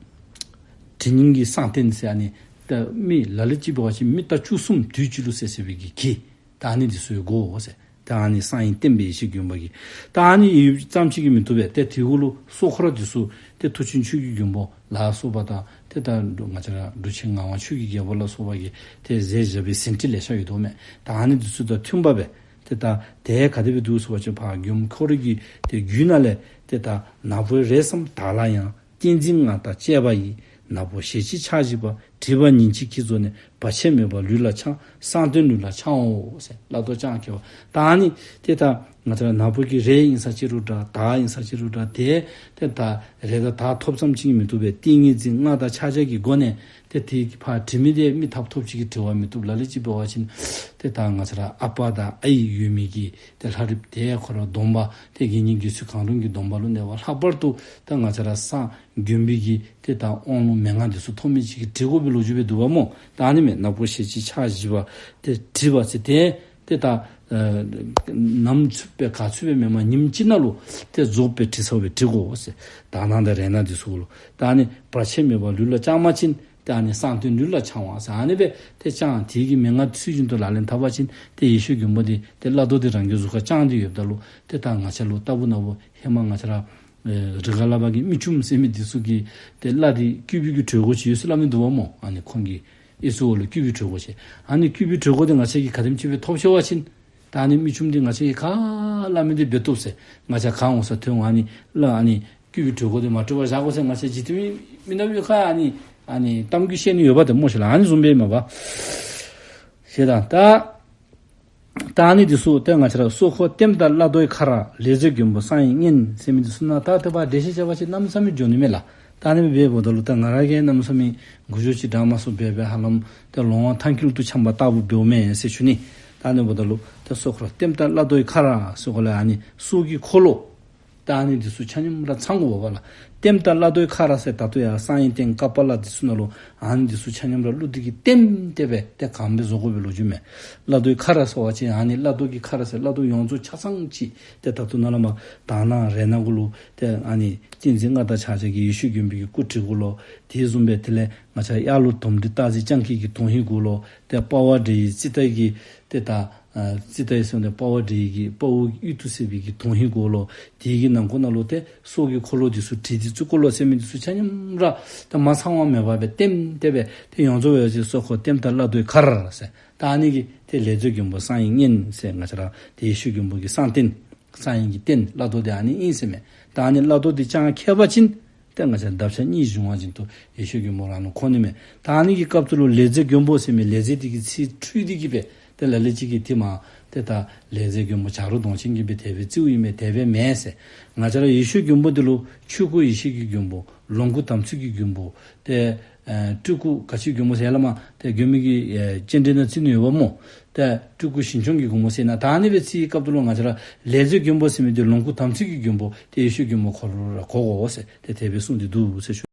གྲི་སྙིང་གི་གསང་རྟེན་ཟེར་ཨ་ནི་ད་མི་ལ་ལུ་ཅིག་འབད་བ་ཅིན་མི་རྟ་བཅུ་གསུམ་དུས་གཅིག་ལུ་བསད་བསད་པའི་གི་གི་ད་ཨ་ནི་འདི་ཚུ་ཡང་དགོ་ཟེར། ད་ཨ་ནི་གསང་བའི་རྟེན་སྦེ་ཡེ་ཤེས་མགོན་པོ་གི་ད་ཨ་ནི་ཡོདཔ་ཙམ་ཅིག་གིས་མི་བཏུབ་པས། ཏེ་དེ་གུ་ལུ་སྲོག་འཁོར་འདི་ཚུ་ཏེ་མཐུ་ཆེན་ཆོས་ཀྱི་མགོན་པོ་ལ་སོགས་པ་དང་ཏེ་ད་ང་བཅས་ར་འབྲུག་ཆེན་ངག་དབང་ཆོས་ཀྱི་རྒྱལ་པོ་ལ་སོགས་པ་གིས་ཏེ་མཛད་བཞག་པའི་ཟིན་བྲིས་ལེ་ཤ་ཡོད་དོ་མས། ད་ཨ་ནི་འདི་ཚུ་དང་མཐུན་པ་སྦེ་ཏེ་ད་དེ་ག་དེ་སྦེ་འདུག་ཟེར་བ་ཅིན་ཕར་མགོན་ཁོ་རའི་གི་ཏེ་རྒྱུད་ནང་ལས་ཏེ་ད་ནག་པོའི་རས་སམ་དག་ལ་ཡང་། ཏིང་འཛིན་སྔགས་དང་བཅས་པ་ཡིས། ནག་པོ་ཞལ་གཅིག་ཕྱག་བཞི་པ། བྲིས་པ་ཉིན་གཅིག་གིས་རྫོགས་ནས། བར་ཆད་མེད་པར་ལུས་ལ་འཆང་། གསང་རྟེན་ལུས་ལ་འཆང་འོ་ཟེར། བླ་རྡོ་རྐྱང་འཁྱིལ་བ། ད་ཨ་ནི་ཏེ་ད་ང་བཅས་ར་ནག་པོ་གི་རས་ཨིན་ས་ཅིག་རུང་འདྲ་དག་ཨིན་ས་ཅིག་རུང་འདྲ་ཏེ་ཏེ་ད་རས་དང་དག་ཐོབ་ཙམ་ཅིག་མི་བཏུབ་པས། ཏིང་ངེ་འཛིན་སྔགས་དང་ཕྱག་རྒྱ་གི་སྒོ་ནས་ཏེ་དེ་གི་ཕར་བྲི་མི་དེ་མི་ཐབ་ཐོབ་ཅིག་གིས་བྲི་བ་མི་བཏུབ། ལ་ལུ་ཅིག་འབད་བ་ཅིན་ཏེ་ད་ང་བཅས་ར་ཨ་པ་དང་ཨའི་ཡོད་མི་གི་ཏེ་ལྷ་རིཔ་དེ་ཁོ་ར་སྡོམ་པ་ཏེ་དགེ་བསྙེན་དགེ་ཚུལ་གང་རུང་གི་སྡོམ་པ་ལུ་གནས་པ། ལྷག་པར་དུ་ད་ང་བཅས་ར་གསང་མགོན་པོའི་གི་ཏེ་ད་དབང་ལུང་མན་ངག་འདི་ཚུ་ཐོབ་མི་ཅིག་གིས་བྲི་དགོ་པའི་ལོ་རྒྱུས་སྦེ་འདུག་པ་སྨོ། ད་ཨ་ནི་མས། ནག་པོ་ཞལ་གཅིག་ཕྱག་བཞི་པ་ཏེ་བྲིས་པ་ཟེར་ཏེ་ཏེ་ད་ཨེ་ནམ་ཚུད་པའི་ག་ཚུད་པའི་མེན་པར་ཉིནམ་གཅིག་ནང་ལུ་ཏེ་རྫོགས་པའི་བྲི་ས་སྦེ་བྲི་དགོ་ཟེར། དག་སྣང་དང་རས་སྣ་འདི་ཚུ་ལུ་ད་ཨ་ནི་བར་ཆད་མེད་པར་ལུས་ལ་བཅང་པ་ཅིན་ཏེ་ཨ་ནི་གསང་རྟེན་ལུས་ལ་འཆང་བ་ཟེར་ཨ་ནི་སྦེ་ཏེ་བཅང་། དེ་གི་མན་ངག་ཚུལ་བཞིན་དུ་ལག་ལེན་འཐབ་པ་ཅིན་ཏེ་ཡེ་ཤེས་མགོན་པོ་འདི་ཏེ་བླ་རྡོ་འདི་རང་གི་གཟུགས་ཁར་བཅངས་ཏེ་ཡོདཔ་ད་ལུ་ཏེ་ད་ང་བཅས་ལུ་ལྟ་བུ་ན་བུ་ཧེ་མ་ང་བཅས་ར་ཨེ་རི་ག་ལ་བ་གི་མི་ཆུམ་ཟེར་མི་འདི་ཚུ་གི་ཏེ་བླ་འདི་ཀུ་བི་གི་གྲོད་ཁོག་ཅིག་ཡོད་ཟེར་སླབ་མི་འདུག་པ་སྨོ། ཨ་ནི་ཁོང་གི་ཨེ་སུ་འོ་ལུ་ཀུ་བི་གྲོད་ཁོག་ཅིག། ཨ་ནི་ཀུ་བི་གྲོད་ཁོག་འདི་ང་བཅས་ཀྱིས་ག་དེམ་ཅིག་སྦེ་ཐོབ་ཤོར་བ་ཅིན་ད་ཨ་ནི་མི་ཆུམ་འདི་ང་བཅས་ཀྱིས་ག་སླབ་མི་འདི་འབད་བཏུབ་ཟེར། ང་བཅས་ག་འོང་ས་ཐོན་འོང་། ཨ་ནི་བླ་ཨ་ནི་ཀུ་བི་གྲོད་ཁོག་འདི་མ་སྤྲོད་པར་བཞག་དགོ་ཟེར་ང་བཅས་འཇིག་རྟེན་མི་མི་ནག་པའི་ཁར་ཨ་ནི་ཨ་ནི་གཏམ་རྒྱུད་བཤད་ནི་ཡོདཔ་ད་སྨོ་ཤིག་ལགས། ཨ་ནི་བཟུམ་སྦེ་མས་པ། ཞེས་དང་ད་ད་ཨ་ནི་འདི་ཚུ་ཏེ་ང་བཅས་ར་སྲོག་འཁོར་ལྟདམོ་དང་བླ་རྡོའི་མཁར། ལས་མཛད་མགོན་པོ་གསང་བའི་གཉེན་ཟེར་མི་འདི་ཚུ་ནང་ད་ཏེ་ཕར་འགྲེལ་བཤད་རྐྱབ་པ་ཅིན་གནམ་མེད་ས་མེད་འགྱོ་ནི་མས་ལགས། ད་ཨ་ནི་སྦེ་འབདཝ་ད་ལུ་ད་ང་ར་གིས་གནམ་མེད་ས་མེད་འགུལ་སྐྱོད་ཅིག་དྲང་མ་ཚུགས་པས། ཧ་ལམ་ཏེ་ལོང་བ་ཐང་དཀྱིལ་དུ་འཁྱམས་པ་ལྟ་བུ་འབདཝ་མས་ཟེར་ཞུ་ནི། ད་ཨ་ནི་འབདཝ་ད་ལུ་ད་སྲོག་འཁོར་ལྟདམོ་དང་བླ་རྡོའི་མཁར་ཟེར་གོ་ལས་ཨ་ནི་སྲོག་གི་འཁོར་ལོ། ད་ཨ་ནི་འདི་ཚུ་ཆ་མཉམ་ར་ཚང་དགོ་པ་ལགས། ལྟདམོ་དང་བླ་རྡོའི་མཁར་ཟེར་ད་ལྟོ་ཡང་གསང་བའི་རྟེན་ཀ་པཱ་ལ་འདི་ཚུ་ནང་ལུ་ཨ་ནི་འདི་ཚུ་ཆ་མཉམ་ར་བླུགས་ཏེ་གི་ལྟདམོ་དེ་སྦེ་ཏེ་གང་སྦེ་བཟོ་དགོ་པའི་ལོ་རྒྱུས་མས། བླ་རྡོའི་མཁར་ཟེར་བ་ཅིན་ཨ་ནི་བླ་རྡོ་གི་མཁར་ཟེར་བླ་རྡོ་ཡོངས་རྫོགས་ཆ་ཚང་ཅིག་ཏེ་ད་ལྟོ་ནཱ་ལས་མར་དག་སྣང་རས་སྣ་གུ་ལུ་ཏེ་ཨ་ནི་ཏིང་འཛིན་སྔགས་དང་ཕྱག་རྒྱ་གི་ཡེ་ཤེས་མགོན་པོའི་གི་སྐུ་བྲིས་གུ་ལུ་དེ་བཟུམ་སྦེ་དེ་ལས་ང་བཅས་གཡག་ལུག་དོམ་དྲེད་སྟག་གཟིག་སྤྱང་ཀི་གི་དོན་ཧིང་གུ་ལུ་ཏེ་དཔའ་བ་འདྲེ་ཡི་ཙིཏྟ་གི་ཏེ་ད་ ཨ་ཙིཏྟ་ཡེ་ཟེར་ཏེ་དཔའ་བོ་འདྲེ་གི་དཔའ་བོ་གཡུལ་དུ་བསད་པའི་གི་དོན་ཧིང་གུ་ལུ་དེ་གི་ནང་ཁོག་ནང་ལུ་ཏེ་སྲོག་གི་འཁོར་ལོ་འདི་ཚུ་བྲིས་ཏེ་བཙུགས་གོ་ལོ་ཟེར་མི་འདི་ཚུ་ཆ་མཉམ་ར་ཏེ་མ་ཚང་བ་མེད་པར་སྦེ་ལྟེམ་ཏེ་སྦེ་ཏེ་ཡོངས་རྫོགས་འོད་ཀྱི་སྲོག་འཁོར་ལྟེམ་དང་བླ་རྡོའི་མཁར་ཟེར། ད་ཨ་ནི་གི་ཏེ་ལས་མཛད་མགོན་པོ་གསང་བའི་གཉེན་ཟེར། ང་བཅས་ར་ཏེ་ཡེ་ཤེས་མགོན་པོ་གི་གསང་རྟེན། གསང་བའི་གི་རྟེན་བླ་རྡོ་འདི་ཨ་ནི་ཨིན་ཟེར་མས། ད་ཨ་ནི་བླ་རྡོ་འདི་བཅང་ཁྱེར་བ་ཅིན་ཏེ་ང་བཅས་འདབ་ཆགས་གཉིས་བྱུང་བ་བཞིན་དུ་ཡེ་ཤེས་མགོན་པོ་རང་ལུ་འཁོར་ནི་མས། ད་ཨ་ནི་གི་སྐབས་སུ་ལུ་ལས་མཛད་མགོན་པོ་ཟེར་མི་ལས་མཛད་འདི་གི་ཚིག་འཁྲུལ་འདི་གིས་སྦེ་ཏེ་ལ་ལུ་ཅིག་གིས་ཏེ་མ་ཏེ་ད་ལས་མཛད་མགོན་པོ་བྱ་རོག་གདོང་ཅན་གྱིས་སྦེ་དེ་སྦེ་བརྩིཝ་ཨིན་མས། དེ་སྦེ་མེན་ཟེར། ང་བཅས་ར་ཡེ་ཤེས་མགོན་པོ་འདི་ལུ་ཆོས་སྐུ་ཡེ་ཤེས་ཀྱི་མགོན་པོ། ལོངས་སྐུ་དམ་ཚིག་གི་མགོན་པོ། ཏེ་ཨ་སྤྲུལ་སྐུ་ག་ཅི་མགོན་པོ་ཟེར་ཡ་ལ་མ་ཏེ་མགོན་པོ་གི་ཨེ་སྤྱན་འདྲེན་ནང་བརྩི་ནི་ཡོདཔ་སྨོ། ཏེ་སྤྲུལ་སྐུ་ཞིང་སྐྱོང་གི་མགོན་པོ་ཟེར་ན། ད་ཨ་ནི་སྦེ་བརྩི་བའི་སྐབས་སུ་ལུ་ང་བཅས་ར་ལས་མཛད་མགོན་པོ་ཟེར་མི་འདི་ལོངས་སྐུ་དམ་ཚིག་གི་མགོན་པོ་ཏེ་ཡེ་ཤེས་མགོན་པོ་ཁོ་ར་གོ་དགོ་ཟེར་ཏེ་དེ་སྦེ་གསུངས་ཏེ་འདུག་ཟེར་ཞུ།